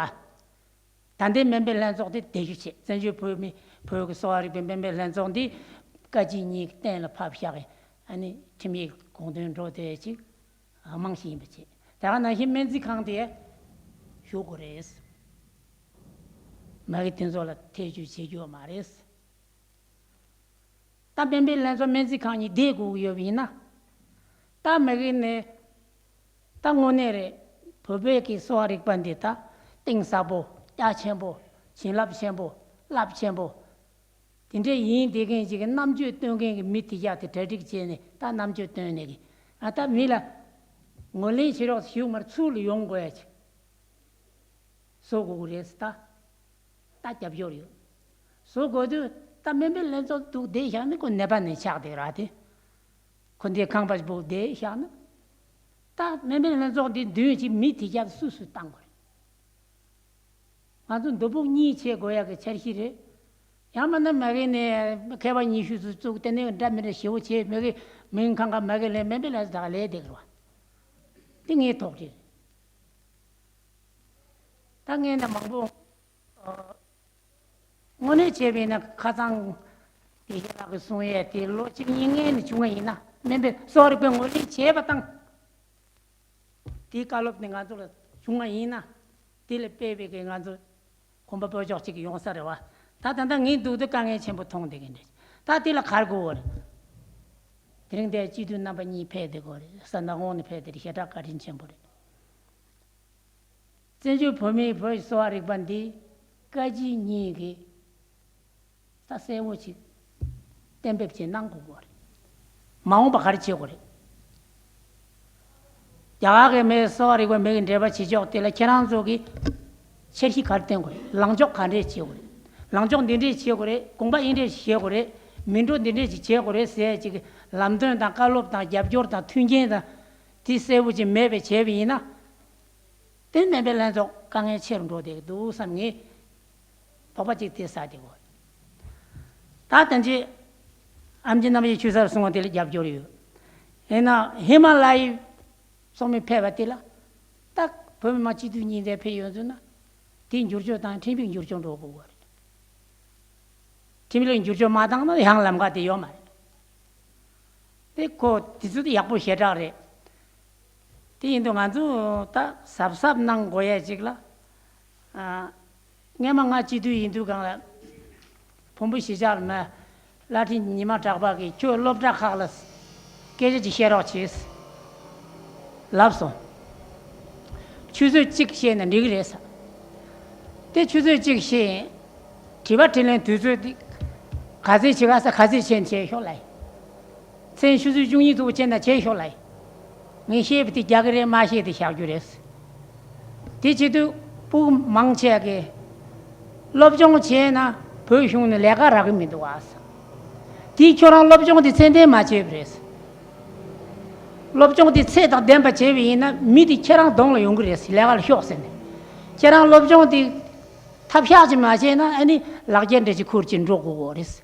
ཨ། ད་ལྟའི་སྨན་པའི་ལྷན་ཚོགས་དེ་བརྡལ་བཤིག་བྱས། བཙན་བྱོལ་བོད་མི་བོད་ཀྱི་གསོ་བ་རིག་པའི་སྨན་པའི་ལྷན་ཚོགས་འདི་བཀའ་སྤྱི་གཉིས་ཀྱིས་གཏན་ལ་ཕབ་བཞག་གི་ཨ་ནི་ཁྲིམས་ཡིག་དགོངས་དོན་འགྲོ་དེ་ཅིག་རྨང་གཞི་ཡིན་པ་བྱས། དེ་ག་ནང་བཞིན་སྨན་རྩིས་ཁང་དེ་ཞུགས་དགོས་རེད། མ་གི་དེ་ཚོ་ལ་ཐེ་བྱུས་བྱེད་རྒྱུ་ཡོད་མ་རེད། ད་སྨན་པའི་ལྷན་ཚོགས་སྨན་རྩིས་ཁང་གཉིས་བསྡད་དགོས་ཀྱི་ཡོད་པ་ཡིན་ན། ད་མ་གི་ནས་ད་དངོས་གནས་རེད། བོད་པའི་གི་གསོ་བ་རིག་པ་འདི་ད་གཏིང་ཟབ་པོ་རྒྱ་ཆེན་པོ་བྱིན་རླབས་ཆེན་པོ་རླབས་ཆེན་པོ་དེ་འདྲས་ཡིན་བསྡད་མཁན་ཅིག་གི་རྣམ་དཔྱོད་སྟོན་མཁན་གྱི་མི་དེ་ག་དེ་གྲ་སྒྲིག་བྱས་ནས་ད་རྣམ་དཔྱོད་སྟོན་ནས་གི་ཨ་ད་མི་ལ་ངོས་ལེན་བྱེད་རོགས་ཞུ་མར་ཚུར་ལ་ཡོང་དགོས་ཡ་ཅིག་བཟོ་དགོས་ཀྱི་རེད་ད། ད་རྒྱབ་སྐྱོར་ཡོད། བཟོ་དགོས་དུས་ད་སྨན་པའི་ལྷན་ཚོགས་འདུག་བསྡད་བཞག་ན་ཁོ་ནད་པ་ནས་ཆགས་བསྡད་ར་དེ། ཁོ་འདིའི་ཁང་པ་ཞིག་བུག་བསྡད་བཞག་ན། ད་སྨན་པའི་ལྷན་ཚོགས་འདི་མདུན་གྱི་མི་དེ་ག་སུ་སུ་བཏང་དགོས་རེད། ང་ཚོ་མདོ་ཕུགས་གཉིས་བྱེད་དགོས་ཡག་གི་འཆར་གཞི་རེད། ཡང་མིན་ན་མ་གི་ནས་མཁས་པ་ཉི་ཤུ་ཙམ་བཙུགས་དེ་ནས་འདྲ་མི་འདྲ་ཞེ་པོ་བྱས་མ་གི་མིང་ཁང་ཁ་མ་གི་ལས་སྨན་པའི་ལས་ད་ག་ལས་བསྡད་དགོས་རེད་བ། འདི་ངའི་དོགས་འདྲི་རེད། ད་ངས་ན་མང་པོ། ཨ། དངོས་གནས་བྱས་པ་ཡིན་ན་ཁ་སང་དགེ་བཤེས་ལགས་ཀྱིས་གསུང་ཡས་དེ་ལོ་གཅིག་གཉིས་སྔོན་ནས་བྱུང་བ་ཡིན་ན་སྨན་པའི་གསོ་བ་རིག་པའི་ངོས་ལེན་བྱས་པ་དང་། དེའི་བཀའ་སློབ་དེ་ང་ཚོ་ལ་བྱུང་བ་ཡིན་ན། དེ་ལ་དཔེ་བའི་གི་ང་ཚོ་གོམ་པ་སྤོ་ཕྱོགས་གཅིག་ཡོང་ས་རེད་བ། ད་ད་ལྟ་ངས་འདུག་དུས་དཀའ་ངལ་ཆེན་པོ་མཐོང་བསྡད་མཁན་རེད། ད་དེ་ལ་ག་རེ་དགོས་པ་རེད། དེ་རིང་འདིར་སྤྱི་འཐུས་རྣམ་པ་གཉིས་ཕེབས་བསྡད་ཀྱི་ཡོད་རེད། ས་མདའ་དབང་ནས་ཕེབས་བསྡད་རེད། ཞེ་དྲག་བཀའ་དྲིན་ཆེན་པོ་རེད། བཙན་བྱོལ་བོད་མིའི་བོད་ཀྱི་གསོ་བ་རིག་པ་འདི་བཀའ་སྤྱི་གཉིས་ཀྱིས་ད་གསལ་བོ་ཅིག་གཏན་འབེབས་ཅིག་གནང་དགོས་ཀྱི་རེད། མ་འོངས་པ་ག་རེ་བྱེད་དགོས་རེད། རྒྱ་གར་གྱི་མིའི་གསོ་བ་རིག་པ་མི་གི་འབྲེལ་བ་བྱེད་ཕྱོགས་དེ་ལ་ཁྱེད་རང་ཚོ་གིས་འཆར་གཞི་ག་རེ་བཏོན་དགོས་རེད། ལངས་ཕྱོགས་ག་འདྲས་བྱེད་དགོས་རེད། ལངས་ཕྱོགས་འདི་འདྲས་བྱེད་དགོས་རེད། དགོངས་པ་འདི་འདྲས་བཞེས་དགོས་རེད། མི་འགྲོ་འདི་འདྲས་ཅིག་བྱེད་དགོས་རེད་ཟེར་ཅིག་ལམ་སྟོན་དང་བཀའ་སློབ་དང་རྒྱབ་སྐྱོར་དང་མཐུན་རྐྱེན་དང་དེ་གསལ་བོ་ཅིག་མེད་པ་བྱས་པ་ཡིན་ན། དེ་སྨན་པའི་ལྷན་ཚོགས་དཀའ་ངལ་ཆེ་རུ་འགྲོ་བསྡད་ཀྱི་འདུག་བསམ་ངས་དོགས་པ་གཅིག་དེ་ཟ་བསྡད་ཀྱི་ཡོད། ད་ཐེངས་ཅིག་ཨེམ་ཆི་རྣམ་རྒྱལ་ཆོས་གྲགས་གསུང་བ་དེ་ལ་རྒྱབ་སྐྱོར་ཡོད། ཡིན་ན་ཧི་མ་ལ་ཡའི་ཚོགས་མི་ཕེབས་པ་དེ་ལ་ད་བོད་མི་མང་སྤྱི་འཐུས་གཉིས་དེ་ཕེབས་ཡོང་ཚུལ་ན་དེ་འགྱུར་བཅོས་དང་ཁྲིམས་ཡིག་འགྱུར་བཅོས་འགྲོ་དགོས་པ་རེད། ཁྲིམས་ལུགས་འགྱུར་བཅོས་མ་བཏང་ན་ཡང་ལམ་ཁ་དེ་ཡོད་མ་རེད། དེ་ཁོ་དེ་ཚོ་དེ་ཡག་པོ་ཞེ་དྲག་རེད། དེ་ཡིན་དུས་ང་ཚོ་ད་གཟབ་གཟབ་གནང་དགོས་ཡ་ཅིག་ལ། ཨ། སྔས་མ་ང་སྤྱི་འཐུས་ཡིན་དུས་སྒང་ལ་བོན་པོ་གཞིས་ཆགས་ལ་མ་བླ་ཕྲན་ཉི་མ་གྲགས་པ་གིས་ཁྱོད་སློབ་གྲྭ་ཁག་ལ་སྐད་ཆ་ཅིག་བཤད་རོགས་བྱས། ལབ་སོང་། ཆུ་ཚོད་གཅིག་བཤད་ན་འགྲིག་གི་རེད་ཟེར། དེ་ཆུ་ཚོད་གཅིག་བཤད་ཡིན། དྲི་བ་དྲིས་ལན་དུས་ཚོད་དེ་ག་ཚོད་བྱེད་ག་ས་ག་ཚོད་བྱས་ན་བྱས་ཤོག་ལབ་ཡིན། མཚན་ཆུ་ཚོད་བཅུ་གཉིས་ཐུག་བྱས་ན་བྱས་ཤོག་ལབ་ཡིན། ངས་བཤད་པ་དེ་རྒྱག་གི་རེད། མ་བཤད་དེ་བཞག་རྒྱུ་རེད། དེ་བྱེད་དུས་ཕྲུ་གུ་མང་ཆེ་གིས་སློབ་སྦྱོང་བྱས་ན་བོད་གཞུང་ནས་ལས་ཀ་རག་གི་མི་འདུག་ཨ། དེས་ཁྱོད་རང་སློབ་སྦྱོང་དེ་ཚད་ལྡན་མ་བྱས་པ་རེད། སློབ་སྦྱོང་དེ་ཚད་དང་ལྡན་པ་བྱས་པ་ཡིན་ན་མི་དེ་ཁྱེད་རང་གདོང་ལ་ཡོང་གི་རེད། ལས་ཀ་ལ་ཤོག་ཟེར་ནས། ཁྱེད་རང་སློབ་སྦྱོང་དེ་ཐབས་ཤག་ཅིག་མ་བྱས་ན་ཨ་ནི་ལག་འཁྱེར་འདྲ་ཅིག་ཁུར་ཅིག་འགྲོ་དགོས་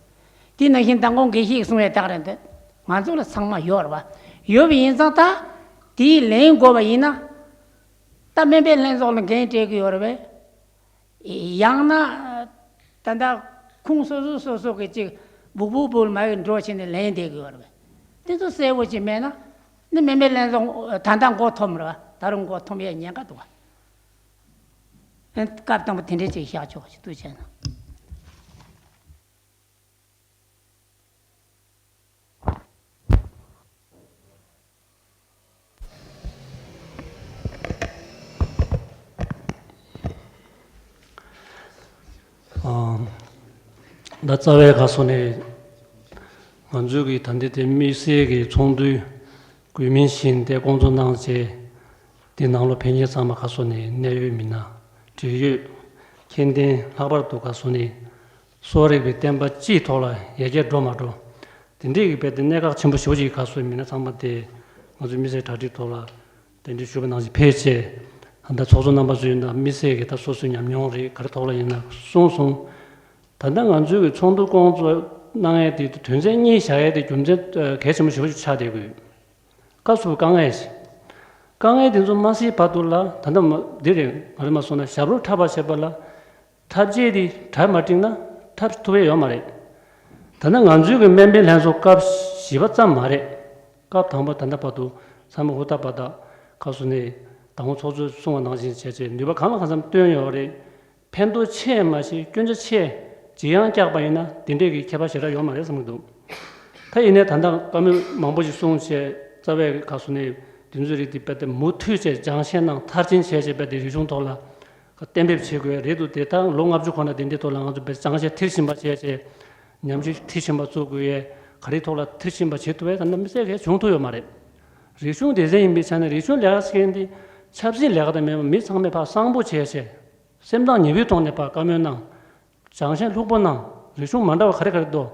ཀྱི་རེད། དེ་ནང་བཞིན་མདང་དགོང་དགེ་བཤེས་གསུང་བའི་རྟགས་རེད་འདུག་ང་ཚོ་ལ་ཚང་མ་ཡོད་རེད་པ། ཡོད་པ་ཡིན་ཙང་ད་དེའི་ལན་དགོས་པ་ཡིན་ན། ད་སྨན་པའི་ལྷན་ཚོགས་ལ་འགན་སྤྲད་ཀྱི་ཡོད་རེད་པས། ཡང་ན། ད་ལྟ་ཁུངས་སོ་སོ་སོ་སོ་གི་ཅིག་སྦུག་སྦུག་སྦུག་མ་གི་འགྲོ་བྱས་ནས་ལན་འདེབས་ཀྱི་ཡོད་རེད་པས། དེ་ཚོ་གསལ་པོ་ཅིག་མེད་ན། ནི་སྨན་པའི་ལྷན་ཚོགས་ད་ལྟ་མགོ་འཐོམ་རེད་པ། ད་རུང་མགོ་འཐོམ་ཡས་ཉེན་ཁ་འདུག་པ། སྐབས་དང་པོ་དེ་འདྲས་ཅིག་བཞག་ཆོག་ཅིག་ཏུ་བྱས་ན། ཨ། ད་རྩ་བའི་ཁ་སོ་ནས་ང་ཚོའི་གི་ད་ལྟའི་དེ་དམིགས་བསལ་གྱི་ཚོགས་འདུའི་དགོས་མིན་བཞིན་དེ་བསྐོང་ཚོགས་གནང་བྱས། དེ་ནང་ལོགས་ཕེབས་མཁན་ཚང་མ་ཁ་སོ་ནས་གནད་ཡོད་མི་སྣ། འབྲེལ་ཡོད་མཁྱེན་ལྡན། ལྷག་པར་དུ་ཁ་སོ་ནས་གསོ་བ་རིག་པའི་བསྟན་པ་སྤྱིའི་ཐོག་ལ་ཡར་རྒྱས་འགྲོ་མ་འགྲོ། དེ་འདྲའི་གི་རྦད་དེ་གནད་འགག་ཆེན་པོ་ཞེ་པོ་ཅིག་ག་སོ་མི་སྣ་ཚང་མ་དེ་ང་ཚོའི་དམིགས་བསལ་གྲ་སྒྲིག་ཐོག་ལ་དེ་འདྲའི་ཞུ་བ་ནང་བཞིན་ཕེབས་བྱས། ད་ལྟ་ཚོགས་གཙོ་རྣམ་པ་ཚོས་ད་དམིགས་བསལ་གྱི་ད་སོ་སོའི་ཉམས་མྱོང་རེད་ག་རེ་ཐོག་ལ་ཡིན་ན་གསུངས་སོང་། ད་ལྟ་ང་ཚོའི་གི་ཚོགས་འདུ་བསྐོང་ཚོགས་གནང་ཡས་དེ་དོན་ཚན་གཉིས་བཞག་ཡས་དེ་རྒྱུ་མཚན་གལ་ཆེན་པོ་ཞེ་པོ་ཅིག་ཆགས་བསྡད་ཡོད། སྐབས་སུ་དཀའ་ངལ་ཞིག་དཀའ་ངལ་དེ་ཚོ་མ་སེལ་བར་དུ་ལ་ད་ལྟ་མ་འདི་རེད། ང་རེ་མ་སོང་ན་ཞབས་བྲོ་འཁྲབ་པ་བྱེད་པ་ལ་འཁྲབ་ཆས་དེ་གྲ་མ་འགྲིག་ན་འཁྲབ་ཐུབ་ཡས་ཡོད་མ་རེད། ད་ལྟ་ང་ཚོའི་གི་སྨན་པའི་ལྷན་ཚོགས་སྐབས་བཞི་པ་ཙམ་མ་རེད། སྐབས་དང་པོ་ད་ལྟ་བར་དུ་ཚང་མ་ཧུར་ཐག་པ་ཐག་ཁ་སོ་ནས་དང་པོ་ཚོགས་གཙོས་གསུངས་པ་ནང་བཞིན་བྱས་བྱས་ནུས་པ་གང་ལ་གང་འཚམ་བཏོན་ཡོད་རེད། ཕན་ཐོགས་ཆེ་མ་ཤེས་སྐྱོན་ཆ་ཆེ་ཇེ་ཡང་བཀྱག་པ་ཡིན་ན་དེ་འདྲས་ཀྱི་ཁྱད་པར་ཞེ་དྲག་ཡོད་མ་རེད་བསམ་གྱི་འདུག་ད་ཡིན་ནའི་ད་ལྟ་བཀའ་མོལ་མང་པོ་ཞིག་གསུངས་བྱས་རྩ་བའི་ཁ་སོ་ནས་དེ་ཚོའི་རིགས་དེ་རྦད་དེ་མུ་མཐུད་བྱས་སྦྱང་བཤད་གནང་མཐར་ཕྱིན་བྱས་བྱས་རྦད་དེ་རིག་གཞུང་ཐོག་ལ་གཏན་འབེབས་བྱེད་དགོས་རེད་འདུག་དེ་ད་ལོ་ལྔ་བཅུ་གོང་ན་དེ་འདྲའི་ཐོག་ལ་ང་ཚོ་རྦད་སྦྱང་བཤད་མཐིལ་ཕྱིན་པ་བྱས་བྱས་ཉམས་ཞིབ་མཐིལ་ཕྱིན་པ་བཙུགས་དགོས་ཡས་ག་རེའི་ཐོག་ལ་མཐིལ་ཕྱིན་པ་བྱེད་ཐུབ་པས་ད་ལྟ་དམིགས་བསལ་གྱི་བྱུང་ཐུབ་ཡོད་མ་རེད། རིག་གཞུང་སྡེ་ཚན་ཡིན་པའི་ཆ་ནས་རིག་གཞུང་ལས་ཀ་བྱེད་མཁན་དེ་ཆབ་སྲིད་ལས་ཀ་དང་མེད་པར་མི་ཚང་མས་ཕར་གསང་པོ་བྱས་བྱས། སེམས་ཐག་ཉེ་པོའི་ཐོག་ནས་ཕར་བཀའ་མོལ་གནང་། སྦྱང་བཤད་ལྷུག་པོ་གནང་། རིག་གཞུང་མ་འདྲ་བ་ག་རེ་ག་རེ་འདུག་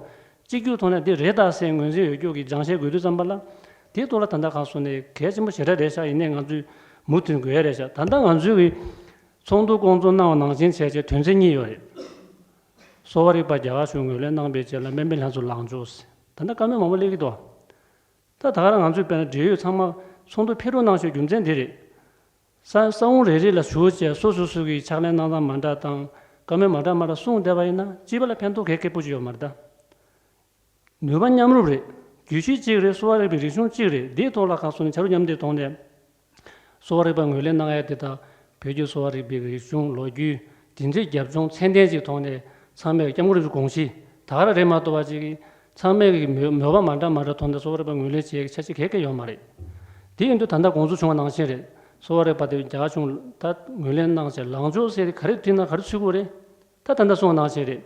གཅིག་གྱུར་ཐོག་ནས་འདི་རེད་ད་ཟེར་ངོས་འཛིན་ཡོད་རྒྱུ་གི་སྦྱང་བཤད་དགོས་དུས་ཙམ་པ་ལ། དེའི་ཐོག་ལ་ད་ལྟ་ཁ་སོ་ནས་གལ་ཆེན་པོ་ཞེ་དྲག་རེད་ཤག་ཡིན་ནའི་ང་ཚོས་མུ་མཐུད་དགོས་ཡ་རེད་ཤག་ད་ལྟ་ང་ཚོའི་གི་ཚོགས་འདུ་བསྐོང་ཚོགས་གནང་བ་ནང་བཞིན་བྱས་བྱས་དོན་ཚན་གཉིས་ཡོད་རེད། གསོ་བ་རིག་པ་རྒྱ་གར་གཞུང་ངོས་ལེན་གནང་པའི་རྗེས་ལ་སྨན་པའི་ལྷན་ཚོགས་ལངས་ཕྱོགས་ཟེར། ད་ལྟ་བཀའ་མོལ་མང་པོ་སླེབས་ཀྱི་འདུག་ད་ད་ག་རང་ང་ཚོས་དཔེར་ན་འབྲེལ་ཡོད་ཚང་མ་ཚོགས་འདུ་ཕེབས་རོགས་གནང་ཞེས་རྒྱུ་མཚན་འདི་རེད། ས་ས་ཁོངས་རེ་རེ་ལ་ཞུགས་བྱས་སོ་སོ་སོ་གི་ཕྱག་ལས་གནང་སྟངས་མ་འདྲ་དང་བཀའ་མོལ་མ་འདྲ་མ་འདྲ་གསུངས་བསྡད་པ་ཡིན་ན་སྤྱི་པ་ལ་ཕན་ཐོགས་གལ་གལ་པོ་ཅིག་ཡོད་མ་རེད་ད། ནུས་པ་མཉམ་རུབ་རེད། རྒྱུད་གཞི་གཅིག་རེད། གསོ་བ་རིག་པའི་རིག་གཞུང་གཅིག་རེད། འདིའི་ཐོག་ལ་ཁ་སོ་ནས་བྱ་རུ་མཉམ་འདེགས་ཐོག་ནས། གསོ་བ་རིག་པ་ངོས་ལེན་གནང་ཡ་དེ་དང་བོད་ཀྱི་གསོ་བ་རིག་པའི་རིག་གཞུང་ལོ་རྒྱུས་འདི་འདྲའི་རྒྱབ་ལྗོངས་ཚད་ལྡན་ཅིག་ཐོག་ནས་ཚང་མས་སྐྱབས་མགོན་རིན་པོ་ཆེའི་དགོངས་གཞི་ད་ག་རང་རེད་མ་གཏོགས་པ་ཅིག་གིས་ཚང་མས་ཀྱི་མོས་མོས་པ་མ་འདྲ་མ་འདྲ་ཐོག་ནས་གསོ་བ་རིག་པ་ངོས་ལེན་བྱེད་ཡ་གི་འཆར་གཞི་ག་གེ་ཡོད་མ་རེད། དེ་ཡིན་དུས་ད་ལྟ་དགོངས་ཚུལ་བྱུང་བ་ནང་བཞིན་རེད། གསོ་བ་རིག་པ་དེ་རྒྱ་གར་གཞུང་ད་ངོས་ལེན་གནང་བྱས་ལངས་ཕྱོགས་ཟེར་ག་རེ་བྲིས་ན་ག་རེ་ཚུད་དགོས་རེད། ད་ད་ལྟ་གསུངས་པ་ནང་བཞིན་རེད།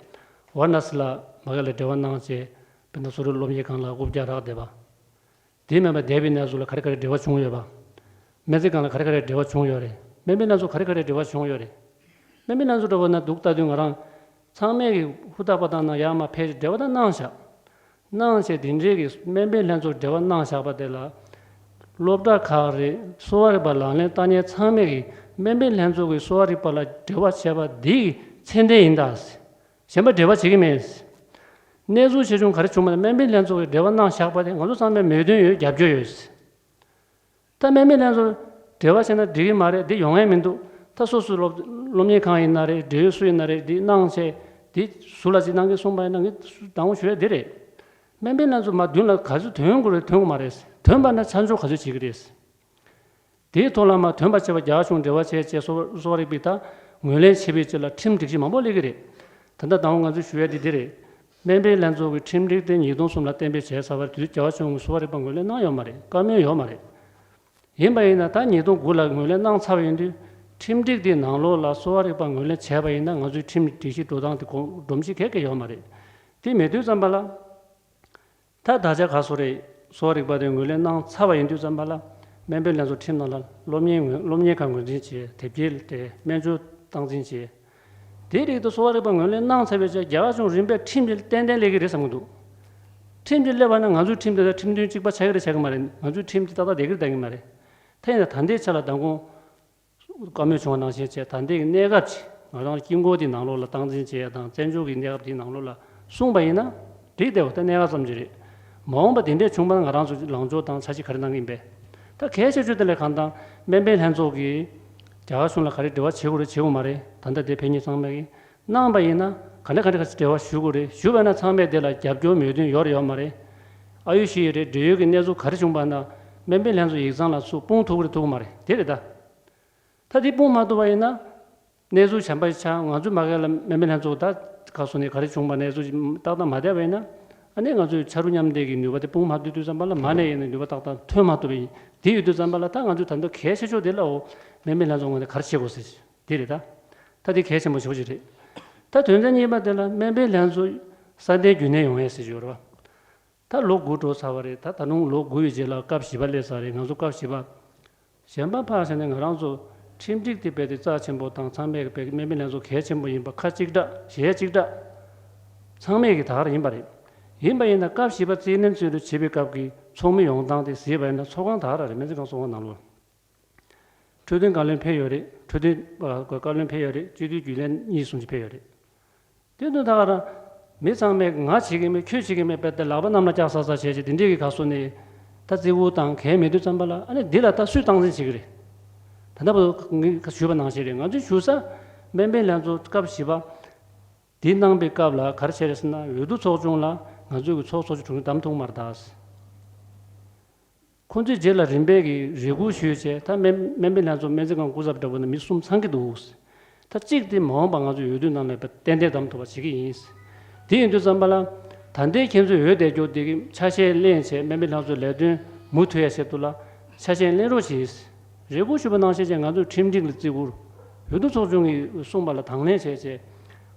ཝཱ་ར་ཎ་སི་ལ་མ་གི་ལ་འབྲེལ་བ་གནང་བྱས་དཔེར་ན་སུ་རི་སློབ་གཉེར་ཁང་ལ་རྐུབ་བཀྱག་རག་བསྡད་པ། དེ་མིན་པ་འདས་པའི་གནས་ཚུལ་ལ་ག་རེ་ག་རེ་འབྲེལ་བ་བྱུང་ཡོད་པ། སྨན་རྩིས་ཁང་ལ་ག་རེ་ག་རེ་འབྲེལ་བ་བྱུང་ཡོད་རེད། སྨན་པའི་སྣ་ཚོགས་ག་རེ་ག་རེ་འབྲེལ་བ་བྱུང་ཡོད་རེད། སྨན་པའི་སྣ་ཚོགས་འདྲ་པོ་ན་འདུག་ལྟ་དུས་ང་རང་ཚང་མས་ཀྱི་ཧུར་ཐག་པ་དང་ནང་ཡར་མར་ཕེབས་འབྲེལ་བ་དང་གནང་བཞག་གནང་བྱས་དེ་འདྲའི་གི་སྨན་པའི་ལྷན་ཚོགས་འབྲེལ་བ་གནང་བཞག་པ་དེ་ལ། སློབ་གྲྭ་ཁག་རེད། གསོ་བ་རིག་པ་ལག་ལེན་བསྟར་མཁན་ཚང་མས་ཀྱི་སྨན་པའི་ལྷན་ཚོགས་ཀྱི་གསོ་བ་རིག་པ་ལ་འབྲེལ་བ་བྱས་པ་འདི་གི་ཚད་ལྡན་ཡིན་ད། གཞན་པ་འབྲེལ་བ་བྱེད་ཀྱི་མེད། གནས་ཚུལ་ཆེ་ཆུང་ག་རེ་བྱུང་མ་ཐག་སྨན་པའི་ལྷན་ཚོགས་ཀྱིས་འབྲེལ་བ་གནང་བཞག་པ་དེ་ང་ཚོ་ཚང་མས་མོས་མཐུན་ཡོད། རྒྱབ་སྐྱོར་ཡོད། ད་སྨན་པའི་ལྷན་ཚོགས་འབྲེལ་བ་བྱས་ན་འགྲིག་གི་མ་རེད། འདི་ཡོང་ཡས་མི་འདུག་ད་སོ་སོའི་སློབ་སློབ་གཉེར་ཁང་ཡིན་ན་རེད། འབྲེལ་ཡོད་སུ་ཡིན་ན་རེད། འདི་གནང་བྱས་འདི་ཟུར་ལ་ཅིག་གནང་གི་གསུངས་པ་ཡིན་ན་ངས་དང་པོ་ཞུ་ཡས་འདི་རེད། སྨན་པའི་ལྷན་ཚོགས་མ་མདུན་ལ་ག་ཚོད་ཐོན་དགོས་རེད། ཐོན་དགོས་མ་རེད། ཐོན་པ་ན་ཆ་འཇོག་ག་ཚོད་བྱེད་ཀྱི་རེད། དེའི་ཐོག་ལ་མ་ཐོན་པ་བྱས་པ་རྒྱ་གཞུང་འབྲེལ་བ་བྱས་བྱས་གསོ་བ་གསོ་བ་རིག་པའི་ད་ངོས་ལེན་བྱེད་པའི་ཆེད་ལ་ཁྲིམས་སྒྲིག་གཞི་མང་པོ་སླེབས་ཀྱི་རེད། ད་ལྟ་དང་པོ་ང་ཚོས་ཞུ་ཡ་དེ་འདི་རེད། སྨན་པའི་ལྷན་ཚོགས་ཀྱི་ཁྲིམས་སྒྲིག་དེ་ཉིས་སྟོང་གསུམ་ལ་གཏན་འབེབས་བྱས་ཚར་བ་རེད། དེ་དུས་རྒྱ་གཞུང་གིས་གསོ་བ་རིག་པ་ངོས་ལེན་གནང་ཡོད་མ་རེད། བཀའ་མོལ་ཡོད་མ་རེད། ཡིན་པ་ཡིན་ན་ད་ཉིས་སྟོང་དགུ་ལ་ངོས་ལེན་གནང་ཚར་བ་ཡིན་དུས་ཁྲིམས་སྒྲིག་དེ་ནང་ལོགས་ལ་གསོ་བ་རིག་པ་ངོས་ལེན་བྱས་པ་ཡིན་ན་ང་ཚོའི་ཁྲིམས་སྒྲིག་གཞི་འགྲོ་སྟངས་དེ་གོ་སྒྲོམ་གཞི་ག་གེ་ཡོད་མ་རེད། དེ་མེད་དུས་ཙམ་པ་ལ། ད་ད་ཆ་ག་སོ་རེད། གསོ་བ་རིག་པ་དེ་ངོས་ལེན་གནང་ཚར་བ་ཡིན་དུས་ཙམ་པ་ལ་སྨན་པའི་ལྷན་ཚོགས་ཁྲིམས་ནང་ལ་སློབ་གཉེར་ངོས་སློབ་གཉེར་ཁང་ངོས་འཛིན་བྱས། དེབ་སྐྱེལ་ཏེ་སྨན་བཅོས་སྟངས་འཛིན་བྱས། དེའི་རིགས་དེ་གསོ་བ་རིག་པ་ངོས་ལེན་གནང་ཚར་བའི་ཆ་རྒྱ་གར་གཞུང་རིམ་པས་ཁྲིམས་དེ་ཏན་ཏན་སླེབས་ཀྱི་རེད་བསམ་གྱི་འདུག་ཁྲིམས་དེ་སླེབས་པ་ན་ང་ཚོའི་ཁྲིམས་དེ་དང་ཁྲིམས་མཐུན་གཅིག་པ་ཆགས་ཀྱི་རེད་ཆགས་ཀྱི་མ་རེད། ང་ཚོའི་ཁྲིམས་དེ་ཏག་ཏག་བསྡད་ཀྱི་རེད་བསྡད་ཀྱི་མ་རེད། ད་ཡིན་ན་ད་ལྟའི་ཆ་ལ་མདང་དགོང་ བཀའ་མོལ་བྱུང་བ་ནང་བཞིན་བྱས། ད་ལྟའི་གནས་སྐབས་ཀྱི་ང་རང་དཀྱིལ་འཁོར་དེའི་ནང་ལོགས་ལ་སྟངས་འཛིན་བྱེད་ཡ་དང་། བཙན་བྱོལ་གྱི་གནས་སྐབས་དེའི་ནང་ལོགས་ལ་གསུངས་པ་ཡིན་ན་འགྲིག་བསྡད་པ་ད་གནས་སྐབས་ཙམ་ཅིག་རེད། མ་འོངས་པ་དེ་འདྲས་བྱུང་པ་ན་ང་རང་ཚོ་ལངས་ཕྱོགས་དང་འཆར་གཞི་ག་རེ་གནང་གི་ཡིན་པས། ད་གལ་ཆེ་ཤོས་དེ་ལ་གང་ལྟར་སྨན་པའི་ལྷན་ཚོགས་ཀྱིས་རྒྱ་གར་གཞུང་ལ་ག་རེ་འབྲེལ་བ་བྱེད་དགོས་རེད་བྱེད་དགོས་མ་རེད། ད་ལྟ་དེ་ཕན་གྱི་ཚང་མས་ཀྱི་གནང་པ་ཡིན་ན་ག་འདྲ་ག་འདྲ་ག་འབྲེལ་བ་ཞུ་དགོས་རེད། ཞུས་པ་ན་ཚང་མས་དེ་ལ་རྒྱབ་སྐྱོར་མོས་མཐུན་ཡོད་རེད་ཡོད་མ་རེད། ཨ་ཡོད་ཤི་ཡོད་རེད། འབྲེལ་ཡོད་ཀྱི་གནས་ཚུལ་ག་རེ་བྱུང་པ་ན་སྨན་པའི་ལྷན་ཚོགས་ཡིག་ཚང་ལ་ཚུར་སྤུངས་ཐུབ་ཀྱི་རེད་ཐུབ་ཀྱི་མ་རེད། དེ་རེད་ད། ད་དེ་སྤུངས་མ་ཐུབ་པ་ཡིན་ན་གནས་ཚུལ་གཞན་པ་ཞིག་ཆགས། ང་ཚོའི་མ་གི་ལ་སྨན་པའི་ལྷན་ཚོགས་ད་ག་སོ་ནས་ག་རེ་བྱུང་པ་གནས་ཚུལ་ཞིག་ཏག་ཏག་མ་བསྡད་པ་ཡིན་ན། ཨ་ནི་ང་ཚོའི་ཕྱར་གྲུ་མཉམ་འདེགས་ཀྱི་ནུས་པ་དེ་སྤུངས་མ་ཐུབ་དུས་ཙམ་པ་ལ་མ་ནས་ཡིན་ན་ནུས་པ་ཏག་ཏག་ཐོན་མ་ཐུབ་པ་ཡིན། དེ་ཡོད་དུས་ཙམ་པ་ལ་ད་ང་ཚོའི་ད་ལྟ་གལ་ཆེ་ཤོས་དེ་ལའོ། སྨན་པའི་ལྷན་ཚོགས་ངོས་ནས་ག་རེ་བྱེད་དགོས་ཟེར། དེ་རེད་ད། ད་དེ་གལ་ཆེན་པོ་ཞེ་པོ་ཅིག་རེད། ད་དོན་ཚན་གཉིས་པ་དེ་ལ་སྨན་པའི་ལྷན་ཚོགས་སྲ་བརྟན་རྒྱུན་གནས་ཡོང་ཡས་ཟེར་གྱི་ཡོད་རེད་བ། ད་ལོ་དགུ་འགྲོ་ཚར་བ་རེད། ད་ད་རུང་ལོ་དགུ་ཡི་རྗེས་ལ་སྐབས་བཞི་པ་སླེབས་ཚར་རེད། ང་ཚོ་སྐབས་བཞི་པ། གཞན་པ་ཕར་བཞག་ནས་ང་རང་ཚོ་ཁྲིམས་སྒྲིག་དེ་རྦད་དེ་རྩ་ཆེན་པོ་དང་ཚང་མས་རྦད་དེ་སྨན་པའི་ལྷན་ཚོགས་གལ་ཆེན་པོ་ཡིན་པ་ཁ་གཅིག་གྲགས་གཞས་གཅིག་གྲགས་ཚང་མས་ཀྱི་ད་ག་རང་ཡིན་པ་རེད། ཡིན་པ་ཡིན་ན་སྐབས་བཞི་པ་རྩིས་ལེན་རྩིས་སྤྲོད་བྱེད་པའི་སྐབས་ཀྱི་ཚོགས་མི་ཡོང་སྟངས་དེ་གཟིགས་པ་ཡིན་ན་ཚོགས་ཁང་ད་ག་རང་རེད། སྨན་རྩིས་ཁང་ཚོགས་ཁང་ནང་ལོགས། འཕྲོད་བསྟེན་བཀའ་བློན་ཕེབས་ཡོད་རེད། འཕྲོད་བསྟེན་བཀའ་བློན་ཕེབས་ཡོད་རེད། སྤྱི་འཐུས་རྒྱུན་ལས་གཉིས་གསུམ་ཅིག་ཕེབས་ཡོད་རེད། དེ་དོན་ད་ག་རང་མི་ཚང་མས་ང་བྱེད་ཀྱི་མེད་ཁྱོད་བྱེད་ཀྱི་མེད་པས་དེ་ལག་པ་གནམ་ལ་བཀྱག་ས་ས་བྱས་བྱས་དེ་འདྲས་ཀྱི་ག་སོ་ནས་ད་བརྩི་བཀུར་དང་གལ་མེད་དུས་ཙམ་པ་ལ་ཨ་ནི་འདི་ལ་ད་སུས་སྟངས་འཛིན་བྱེད་ཀྱི་རེད། ད་ལྟ་བར་ངས་ཞུས་པ་ནང་བཞིན་རེད། ང་ཚོས་ཞུ་ས་སྨན་པའི་ལྷན་ཚོགས་སྐབས་བཞི་པ་འདི་གནང་པའི་སྐབས་ལ་ག་རེ་བྱས་རེད་ཟེར་ན། འོས་བསྡུ་ཚོགས་ཆུང་ལ་ང་ཚོས་ཀྱི་ཚོགས་གཙོ་ཆུང་གྲུང་བདམས་ཐུབ་མ་རེད་ད། ཁོང་ཚོས་རྗེས་ལ་རིམ་པས་ཀྱིས་རེ་སྐུལ་ཞུས་བྱས། ད་སྨན་སྨན་པའི་ལྷན་ཚོགས་སྨན་རྩིས་ཁང་སྐུ་ཚབ་འདྲ་པོ་ནས་མི་གསུམ་ཚང་གི་འདུག་ད་གཅིག་དེ་མ་འོངས་པ་ང་ཚོས་འོས་བསྡུ་ནང་ལ་ཏན་ཏན་བདམས་ཐུབ་པ་བྱེད་ཀྱི་ཡིན། དེ་ཡིན་དུས་ཙམ་པ་ལ་ད་ལྟའི་ཁྱེད་ཚོས་འོས་བསྡད་རྒྱུ་དེ་གི་ཆ་ཤས་ལེན་བྱས་སྨན་པའི་ལྷན་ཚོགས་ལས་དོན་མུ་མཐུད་ཡ་ཆེད་དུ་ལ་ཆ་ཤས་ལེན་རོགས་གྱིས། རེ་སྐུལ་ཞུས་པ་ནང་བཞིན་བྱས་ང་ཚོས་ཁྲིམས་སྒྲིག་ལ་བརྩི་བཀུར། འོས་བསྡུ་ཚོགས་ཆུང་གིས་གསུངས་པ་ལ་དང་ལེན་བྱས་བྱས།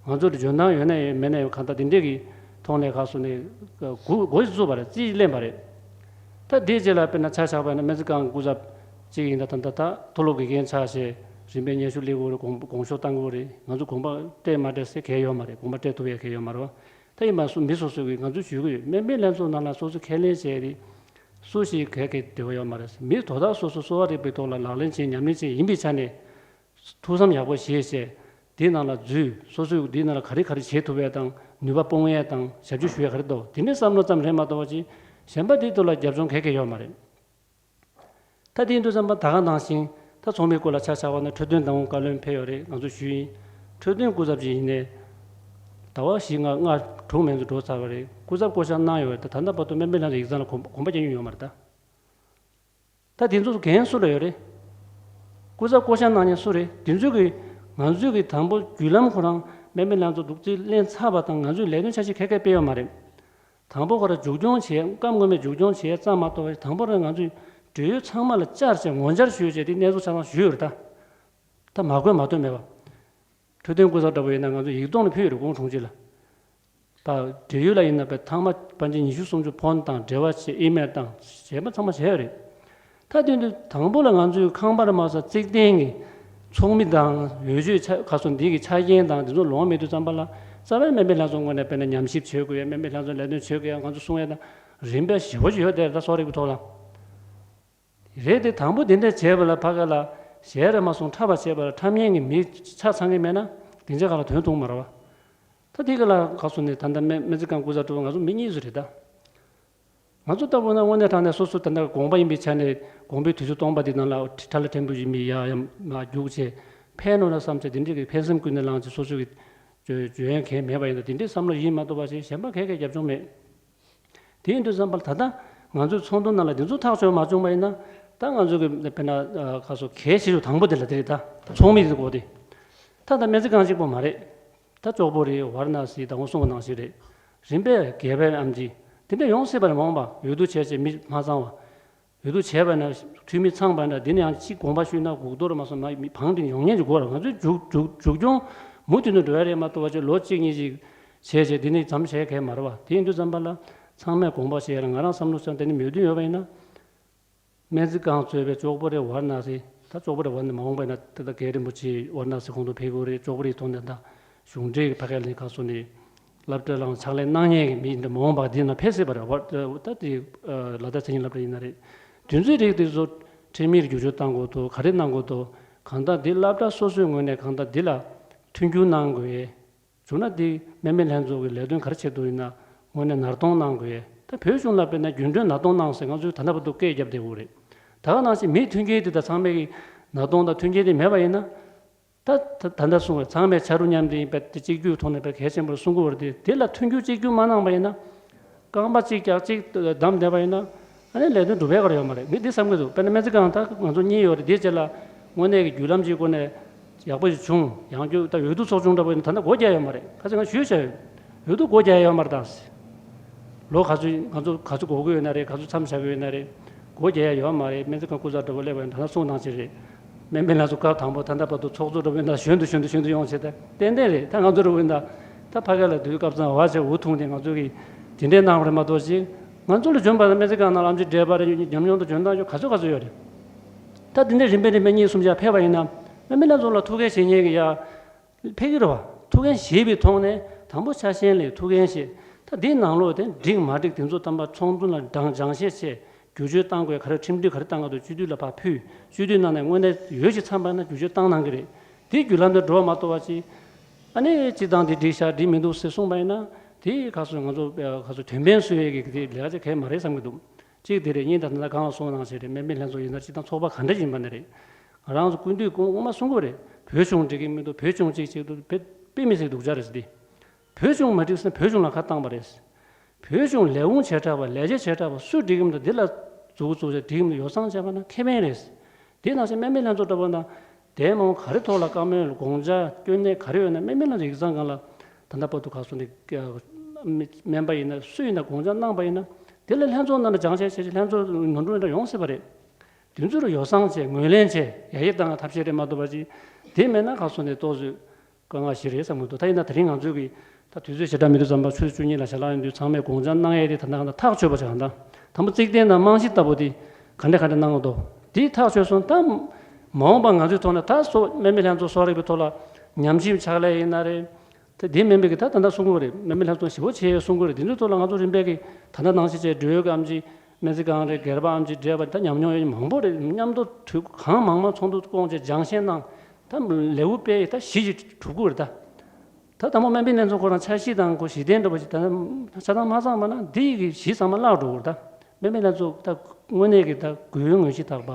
ང་ཚོར་འཇོན་ཐང་ཡོད་ན་ཡོད་མེད་ན་ཡོད་གང་ལྟར་འདི་འདྲས་ཀྱི་ཐོག་ནས་ཁ་སོ་ནས་འགོ་འགོ་ཞིག་བཙུགས་པ་རེད། རྩིས་ལེན་པ་རེད། ད་དེའི་རྗེས་ལ་དཔེར་ན་ཆ་བཞག་པ་ཡིན་ན་སྨན་རྩིས་ཁང་སྐུ་ཚབ་གཅིག་ཡིན་ད་ད་ད་ད་མཐོ་སློབ་དགེ་རྒན་ཆགས་བྱས་རིམ་པས་སྙན་ཞུ་སླེབས་དགོས་རེད། དགོངས་དགོངས་ཞུ་བཏང་དགོས་རེད། ང་ཚོ་དགོངས་པ་སྤྲད་མ་སྤྲད་ཟེར་གལ་ཡོད་མ་རེད། དགོངས་པ་སྤྲད་ཐུབ་ཡ་གལ་ཡོད་མ་རེད་བ། ད་ཡིན་པ་སུ་མི་སོ་སོ་གིས་ང་ཚོས་ཞུ་གི་ཡོད། སྨན་པའི་ལྷན་ཚོགས་ནང་ལ་སོ་སོ་ཁས་ལེན་བྱས་རེད། སུ་ཞིག་གལ་གལ་འབྲེལ་བ་ཡོད་མ་རེད། མི་དོ་བདག་སོ་སོ་གསོ་བ་རིག་པའི་ཐོག་ལ་ལག་ལེན་བྱེད་ཉམས་ལེན་བྱེད་ཡིན་པའི་ཆ་ནས་ཐུགས་བསམ་ཡག་པོ་བཞེས་བྱས་དེའི་ནང་ལ་འཛུལ། སོ་སོས་དེའི་ནང་ལ་ག་རེ་ག་རེ་བྱེད་ཐུབ་ཡས་དང་ནུས་པ་སྤུངས་ཡས་དང་ཞབས་ཕྱི་ཞུ་ཡས་ག་རེ་འདུག་དེ་འདྲའི་བསམ་བློ་ཙམ་རེད་མ་གཏོགས་པ་ཅིག་གཞན་པ་དེའི་ཐོག་ལ་རྒྱབ་ལྗོངས་གལ་གལ་ཡོད་མ་རེད། ད་དེ་ཡིན་དུས་ཙམ་པ་ད་ག་ནང་བཞིན་ད་ཚོགས་མིའི་སྐོར་ལ་ཆ་བཞག་པ་ན་འཕྲོད་བསྟེན་དང་བཀའ་བློན་ཕེབས་ཡོད་རེད། ང་ཚོ་ཞུས་ཡིན། འཕྲོད་བསྟེན་སྐུ་ཚབ་ཅིག་ཡིན་ནའི་ཟླ་བ་བཞི་ལྔ་ལྔ་དྲུག་མན་ཚོད་འགྲོ་ཚར་བ་རེད། སྐུ་ཚབ་བསྐོ་བཞག་གནང་ཡོད་རེད། ད་ད་ལྟ་བར་དུ་སྨན་པའི་ལྷན་ཚོགས་ཡིག་ཚང་ལ་གོམ་གོམ་པ་རྒྱག་མྱོང་ཡོད་མ་རེད་ད། ད་དེ་ཚོ་འགན་སུ་ལ་ཡོད་རེད། སྐུ་ཚབ་བསྐོ་བཞག་གནང་མཁན་སུ་རེད། དེ་ཚོ་གིས་ང་ཚོས་ཀྱི་དང་པོ་བརྒྱུད་ལམ་ཁོ་རང་སྨན་པའི་ལྷན་ཚོགས་འདུག་རྩིས་ལེན་ཚར་བ་དང་ང་ཚོས་ལས་དོན་ཆ་ཤས་ག་གེ་སྤེལ་ཡོད་མ་རེད། དང་པོ་ཁོ་རང་མཇུག་སྐྱོང་བྱས། སྐབས་སྔོན་མའི་མཇུག་སྐྱོང་བྱས་ཙམ་མ་གཏོགས་པའི་དང་པོ་རང་ང་ཚོས་འབྲེལ་ཡོད་ཚང་མ་ལ་བཅར་བྱས་ངོ་བཅར་ཞུས་བྱས་དེ་གནས་ཚུལ་ཆ་ཚང་ཞུས་ཡོད་རེད་ད། ད་མ་དགོས་མ་ཐོན་མེད་པ། འཕྲོད་བསྟེན་སྐུ་ཚབ་འདྲ་པོ་ཡིན་ན་ང་ཚོ་ཡིག་ཐོག་ནས་ཕུལ་ཡོད་རེད། ཁོང་དྲུང་ཆེ་ལ། ད་འབྲེལ་ཡོད་ལ་ཡིན་ན་པའི་ཐེངས་མ་པ་ཅིག་ཉི་ཤུ་སུམ་ཅུ་ཕོན་དང་འབྲེལ་བ་བྱས། ཨི་མེལ་དང་བྱས་པ་ཚང་མ་བྱས་ཡོད་རེད། ད་དེ་དུས་དང་པོ་ལ་ང་ཚོའི་ཁང་པར་མ་ཟད་རྩིག་གདན་གྱི་ཚོགས་མི་དང་འོས་ཆོས་ཆ་ཁ་སོ་འདི་གི་ཆ་རྐྱེན་དང་འདི་ཚོ་ལོངས་མེད་དུས་ཙམ་པ་ལ་རྩ་བའི་སྨན་པའི་ལྷན་ཚོགས་ངོས་ནས་དཔེར་ན་ཉམས་ཞིབ་བྱེད་དགོས་ཡ། སྨན་པའི་ལྷན་ཚོགས་ལས་དོན་བྱེད་དགོས་ཡ། ང་ཚོ་གསུང་ཡ་དང་རིམ་པས་ཞེ་པོ་ཅིག་ཡོད་དེ་ད་གསོ་རིག་གི་ཐོག་ལ། རེད་དེ་དང་པོ་དེ་འདྲ་བྱས་པ་ལ་ཕ་ག་ལ་ཞལ་རེ་མ་སོང་འཁྲབ་པ་བྱས་པ་ལ་འཁྲབ་མཁན་གྱི་མི་ཆ་ཚང་གི་མེད་ན་དེ་འཇག་ག་ལ་དོན་ཐུག་མ་རེད་བ། ད་དེ་ག་ལ་ག་སོ་ནས་ད་ལྟ་སྨན་སྨན་རྩིས་ཁང་སྐུ་ཚབ་གྲུབ་པ་ང་ཚོ་མི་གཉིས་སུ་རེད་ད། ང་ཚོ་ལྟ་བུ་ན་དངོས་གནས་དྲང་གནས་སོ་སོ་ད་ལྟ་དགོངས་པ་ཡིན་པའི་ཆ་ནས་དགོངས་པའི་དུས་ཚོད་སྟོང་པ་འདི་ནང་ལ་ཁྲ་ལ་ཕྲན་བུ་ཡིན་པའི་ཡ་ཡ་མ་རྒྱུགས་བྱས་ཕན་ནོ་ན་བསམ་བྱས་དེ་འདྲའི་གི་ཕན་སེམས་ཀུན་ནས་བསླངས་བྱས་སོ་སོ་གི་བརྗོད་བརྗོད་ཡོན་གང་མེད་པ་ཡིན་ན་དེ་འདྲའི་བསམ་བློ་ཡིན་མ་གཏོགས་པ་ཞིག་གཞན་པ་གང་གི་རྒྱབ་ལྗོངས་མེད། དེ་ཡིན་དུས་ཙམ་པར་ད་ལྟ་ང་ཚོའི་ཚོགས་འདུ་ནང་ལ་འདི་ཚོ་ཐག་ཆོད་མ་བྱུང་བ་ཡིན་ན་ད་ང་ཚོ་གི་དཔེར་ན་ཁ་སོ་གལ་ཆེ་ཤོས་དང་པོ་དེ་ལ་དེ་རེད་ད། ཚོགས་མི་དེ་གོ་དེ་ད་ད་སྨན་རྩིས་ཁང་གཅིག་པོ་མ་རེད། ད་ཅོག་པོ་རེད། ཝཱ་ར་ཎ་སི་དང་པོ་གསུངས་པ་ནང་བཞིན་རེད། རིམ་པས་རྒྱལ་བའི་ཨེམ་ཆི་དེ་འདྲ་ཡོང་སྲིད་པ་རེད། མ་འོངས་པ་འོས་བསྡུ་བྱས་བྱས་མི་མ་ཚང་བ། འོས་བསྡུ་བྱས་པ་ན་འཐུས་མི་ཚང་པ་འདྲ་འདི་ནས་ཡང་གཅིག་དགོངས་པ་ཞུས་ན་སྒུག་རྡོ་རུ་མ་སོང་ན་མི་བང་དེ་ཡོང་ཉན་གྱི་སྒོ་ར་ང་ཚོའི་མཇུག་མཇུག་མཇུག་སྐྱོང་མུ་མཐུད་དུ་འགྲོ་ཡ་རེད་མ་གཏོགས་པ་ཅིག་ལོ་གཅིག་གཉིས་ཅིག་བྱས་བྱས་འདི་ནས་མཚམས་བཞག་གས་མ་རེད་བ། དེ་ཡིན་དུས་ཙམ་པ་ལ་ཚང་མས་དགོངས་པ་བཞེས་ཡ་ལ་ང་རང་བསམ་བློ་བྱས་དེ་ནི་མོས་མཐུན་ཡོད་པ་ཡིན་ན། སྨན་རྩིས་ཁང་གཙོས་པའི་ཅོག་པོ་རེ་ཝཱ་ར་ཎ་སི་ད་ཅོག་པོ་རེ་ཝཱ་ར་ཎ་མ་འོངས་པ་ཡིན་ན་ད་ལྟ་རྒན་རིན་པོ་ཆེ་ཝཱ་ར་ཎ་སི་ཁོང་ཚོ་ཕེབས་དགོས་རེད། ཅོག་པོ་རེའི་ཐོག་ནས་ད་གཞུང་འབྲེལ་གྱི་ཕ་ག་ལ་ཁ་སོ་ནས་སློབ་གྲྭ་ལའང་ཕྱག་ལས་གནང་མཁན་གྱི་མི་འདི་མ་འོངས་པ་འདི་ན་ཕེབས་སྲིད་པ་རེད་བ། ད་དེ་ལ་དྭགས་མཚན་ཉིད་སློབ་གྲྭ་ཡིན་ན་རེད། དེ་ཚོའི་རིགས་དེ་ཚོ་ཁྲིམས་མིར་བསྒྱུར་བཅོས་བཏང་དགོས་འདུག་ག་རེ་གནང་དགོས་འདུག་གང་ལྟར་འདི་སློབ་གྲྭ་སོ་སོའི་ངོས་ནས་གང་ལྟར་འདི་ལ་མཐུན་འགྱུར་གནང་དགོས། བྱུང་ན་འདི་སྨན་པའི་ལྷན་ཚོགས་ཀྱི་ལས་དོན་ག་རེ་བྱེད་འདུག་ཡིན་ན་དངོས་གནས་ནར་གཏོང་གནང་དགོས། ད་བོད་གཞུང་ལ་དཔེར་ན་རྒྱུན་གྲོན་ནར་གཏོང་གནང་ཟེར་ང་ཚོས་ད་ལྟ་བར་དུ་སྐད་བརྒྱབ་བསྡད་ཡོད་རེད། ད་ག་ནང་བཞིན་མིའི་མཐུན་རྐྱེན་དེ་དང་ཚང་མས་ཀྱི་ནར་གཏོང་དང་མཐུན་རྐྱེན་དེ་མེད་པ་ཡིན་ན། ད་ད་ད་ལྟ་གསུངས་པའི་ཚང་མས་ཕྱ་རུ་མཉམ་འདེགས་ཡིན་པ་དེ་གཅིག་གྱུར་ཐོག་ནས་དཔེ་གལ་ཆེན་པོར་གསུང་གི་ཡོད་རེད་དེ། དེ་ལ་མཐུན་འགྱུར་གཅིག་གྱུར་མ་གནང་པ་ཡིན་ན། རྐང་པ་གཅིག་རྒྱག་གཅིག་བསྡམས་བསྡད་པ་ཡིན་ན། ཨ་ནི་ལས་དོན་འགྲུབ་ཡག་ག་རེ་ཡོད་མ་རེད། ངས་འདི་བསམ་གྱི་འདུག་དཔེར་ན་སྨན་རྩིས་ཁང་ད་ང་ཚོ་གཉིས་ཡོད་རེད། དེའི་རྗེས་ལ་དངོས་གནས་ཀྱི་བརྒྱུད་ལམ་གྱི་སྒོ་ནས་ཡག་པོ་ཞིག་བྱུང་། ཡང་བསྐྱར་ད་འོས་བསྡུ་ཚོགས་ཆུང་འདྲ་པོ་ཡིན་ན་ད་ལྟ་སྒོ་རྒྱག་ཡོད་མ་རེད། ཁ་སང་ང་ཞུས་བྱས་ཡོད། འོས་བསྡུ་སྒོ་རྒྱག་ཡོད་མ་རེད་ད། ལོ་ག་ཚོད་ང་ཚོ་ག་ཚོད་འགོར་གྱི་ཡོད་ན་རེད། ག་ཚོད་མཚམས་བཞག་གི་ཡོད་ན་རེད། སྒོ་རྒྱག་ཡ་ཡོད་མ་རེད། སྨན་རྩིས་ཁང་སྐུ་ཚབ་འདྲ་པོ་སླེབས་པ་ཡིན་ན་ད་ལྟ་གསུང་གནང་ཆེད་རེད། སྨན་པའི་ལྷན་ཚོགས་སྐབས་དང་པོ་ད་ལྟ་བར་དུ་ཚོགས་གཙོ་འདྲ་པོ་ཡིན་ན་གཞོན་དུ་གཞོན་དུ་གཞོན་དུ་ཡོང་ཆེད་དེ་ཏན་ཏན་རེད། ད་ང་ཚོ་འདྲ་པོ་ཡིན་ན་ད་ཕ་གི་ལ་དུས་སྐབས་ཙང་བ་བྱས་འུ་ཐུང་དེ་ང་ཚོ་གིས་དེ་འདྲའི་གནང་བ་རེད་མ་གཏོགས་ཅིག་ང་ཚོ་ལ་འཇོན་པ་དང་སྨན་རྩིས་ཁང་ནང་ལ་ཨེམ་ཆི་འབྲེལ་བ་རེད། ཉམས་མྱོང་དང་འཇོན་ཐང་ཡོད་ག་ཚོད་ག་ཚོད་ཡོད་རེད། ད་དེ་འདྲའི་རིམ་པས་རིམ་པས་གཉིས་གསུམ་བཞག་ཕེབས་པ་ཡིན་ན་སྨན་པའི་ལྷན་ཚོགས་ལ་ཐུགས་འགན་བཞེས་མཁན་གྱི་ཡ། ཕེབས་ཀྱི་རེད་བ། ཐུགས་འགན་བཞེས་པའི་ཐོག་ནས་དང་པོ་ཆ་ཤས་ལ་ཐུགས་འགན་བཞེས། ད་འདིའི་ནང་ལོགས་དེ་འགྲིག་མ་འགྲིག་དེ་ཚོ་ཐམས་ཅད་ཚོགས་འདུ་ལ་སྦྱང་སྦྱང་བཤད་བྱས། བསྒྱུར་བཅོས་བཏང་དགོས་ག་རེ་ཁྲིམས་སྒྲིག་ག་རེ་བཏང་དགོས་འདུག་སྤྱི་འཐུས་ལ་ཕར་ཕུལ། སྤྱི་འཐུས་ནང་ནས་དངོས་གནས་ཡོད་ཞིག་འཚམས་པ་ན་བསྒྱུར་བཅོས་བཏང་གནང་གི་རེད། དེ་བརྒྱུད་ལམ་དུ་འགྲོ་བ་མ་གཏོགས་པ་ཅིག་ཨ་ནི་སྤྱི་བཏང་འདི་འགྲིག་ཤག་འགྲིག་མི་འདུག་ཟེར་གསུངས་པ་ཡིན་ན། དེ་ག་ཚོད་ང་ཚོ་ག་ཚོད་དོན་ཕན་གསོས་ཡས་ཀྱི་དེ་ལས་ཀ་ཅིག་གལ་མ་རེད་བསམ་གྱི་འདུག་གཅིག་དེ་རེད། གཉིས་ད་ལྟ་གང་ལ་གསུངས་གནང་བྱས་རེད། སྨན་པའི་ལྷན་ཚོགས་ཡིན་ན་སྤྱི་བཏང་ཚོགས་པ་ག་འདྲ་ཡིན་པ་ནི་རེད། ང་རང་ཚོ་སྐུ་མདུན་སྐུ་ངོ་མ་གསུང་གི་རེད། བོད་གཞུང་འགྲིག་གི་མི་འདུག་བོད་གཞུང་གཅིག་བྱེད་འདུག་དཔེ་དཔེ་མི་སྲིད་སྡུག་ཅག་རེད་ཟེར་ཏེ། བོད་གཞུང་མ་འགྲིག་ཟེར་ན་བོད་གཞུང་ལ་ཁ་བཏང་པ་རེད། བོད་གཞུང་ལས་ཁུངས་བྱེ་བྲག་པ་ལས་བྱེད་བྱེ་བྲག་པ་སུ་འགྲིག་གི་མི་འདུག་འདི་ལ་འཛུགས་འཛུགས་བྱས་འགྲིག་གི་མི་འདུག་ཡོ་བསྲང་བྱས་པ་ན་ཁེ་ཕན་རེད། དེ་ནང་བཞིན་སྨན་པའི་ལྷན་ཚོགས་འདྲ་པོ་ན། དེ་མང་ག་རེ་ཐོག་ལ་བཀའ་མོལ་དགོངས་འཆར་སྐྱོན་གནད་ག་རེ་ཡོད་ན་སྨན་པའི་ལྷན་ཚོགས་ཡིག་ཚང་སྒང་ལ་ད་ལྟ་བར་དུ་ག་སོ་ནས་སྨན་པ་ཡིན་ན་སུ་ཡིན་ན་དགོངས་འཆར་གནང་པ་ཡིན་ན། དེ་ལ་ལྷན་ཚོགས་ནང་ལ་སྦྱང་བཤད་བྱས་བྱས་ལྷན་ཚོགས་ནོར་འཁྲུལ་འདྲ་ཡོང་སྲིད་པ་རེད། དེ་ཚོ་ལ་ཡོ་བསྲང་བྱས་ངོས་ལེན་བྱས་ཡར་རྒྱས་བཏང་ཐབས་ཤེས་རེད་མ་གཏོགས་པ་ཅིག་དེ་མེད་ན་ག་སོ་ནས་ཏོག་ཙམ་དཀའ་ངལ་ཞིག་རེད་བསམ་གྱི་འདུག་ད་ཡིན་ན་དེ་རིང་ང་ཚོས་ཀྱི་ད་དུས་ཚོད་ཞེ་དྲག་མི་འདུག་བསམ་པ་ཆུ་ཚོད་བཅུ་གཉིས་ལ་ཞལ་ལག་ཡོང་དུས་ཚང་མས་དགོངས་འཆར་གནང་ཡས་དེ་ད་ལྟ་གང་ལྟར་ཐག་ཆོད་པ་ཞིག་གང་ལྟར་དང་པོ་རྩིག་གདན་དང་རྨང་གཞི་ལྟ་བུ་དེ་ག་འདྲ་ག་འདྲ་གནང་གི་འདུག་དེ་ཐག་ཆོད་སོང་། ད་མ་འོངས་པ་ང་ཚོའི་ཐོག་ནས་ད་སོ་སྨན་པའི་ལྷན་ཚོགས་གསོ་རིག་པའི་ཐོག་ལ་ཉམས་ཞིབ་ཕྱག་ལས་ཡིན་ན་རེད། ད་དེ་མིན་པའི་གི་ད་ད་ལྟ་གསུང་གི་རེད། སྨན་པའི་ལྷན་ཚོགས་ཞེ་པོ་ཆེ་གསུང་གི་རེད། དེ་ཚོའི་ཐོག་ལ་ང་ཚོ་རིམ་པས་ཀྱི་ད་ལྟ་ནང་བཞིན་བྱས་འགྲོ་ཡོད་གམ་ཅི། སྨན་རྩིས་ཁང་རེད། སྒེར་པའམ་ཅི་འབྲེལ་བ་ད་ཉམས་མྱོང་ཡོད་མང་པོ་རེད། མཉམ་དུ་དུས་གང་མང་མང་ཚོགས་འདུ་བསྐོང་བྱས་སྦྱང་བཤད་གནང་། ད་ལེའུ་དཔེ་ད་བཞི་ཞིག་གྲུབ་ཀྱི་རེད་ད། ད་དང་པོ་སྨན་པའི་ལྷན་ཚོགས་ཁོ་རང་འཆར་གཞི་དང་ཁོ་གཞི་རྟེན་འདྲ་པོ་ཞིག་ད་ཆ་ཚང་མ་ཚང་མ་ན་འདི་ཡི་གི་གཞི་ཚང་མ་བརླག་འགྲོ་གི་རེད་ད། སྨན་པའི་ལྷན་ཚོགས་ད་དངོས་གནས་ཀྱི་ད་དགོས་ཡོད་ངོས་གཞི་དག་པ་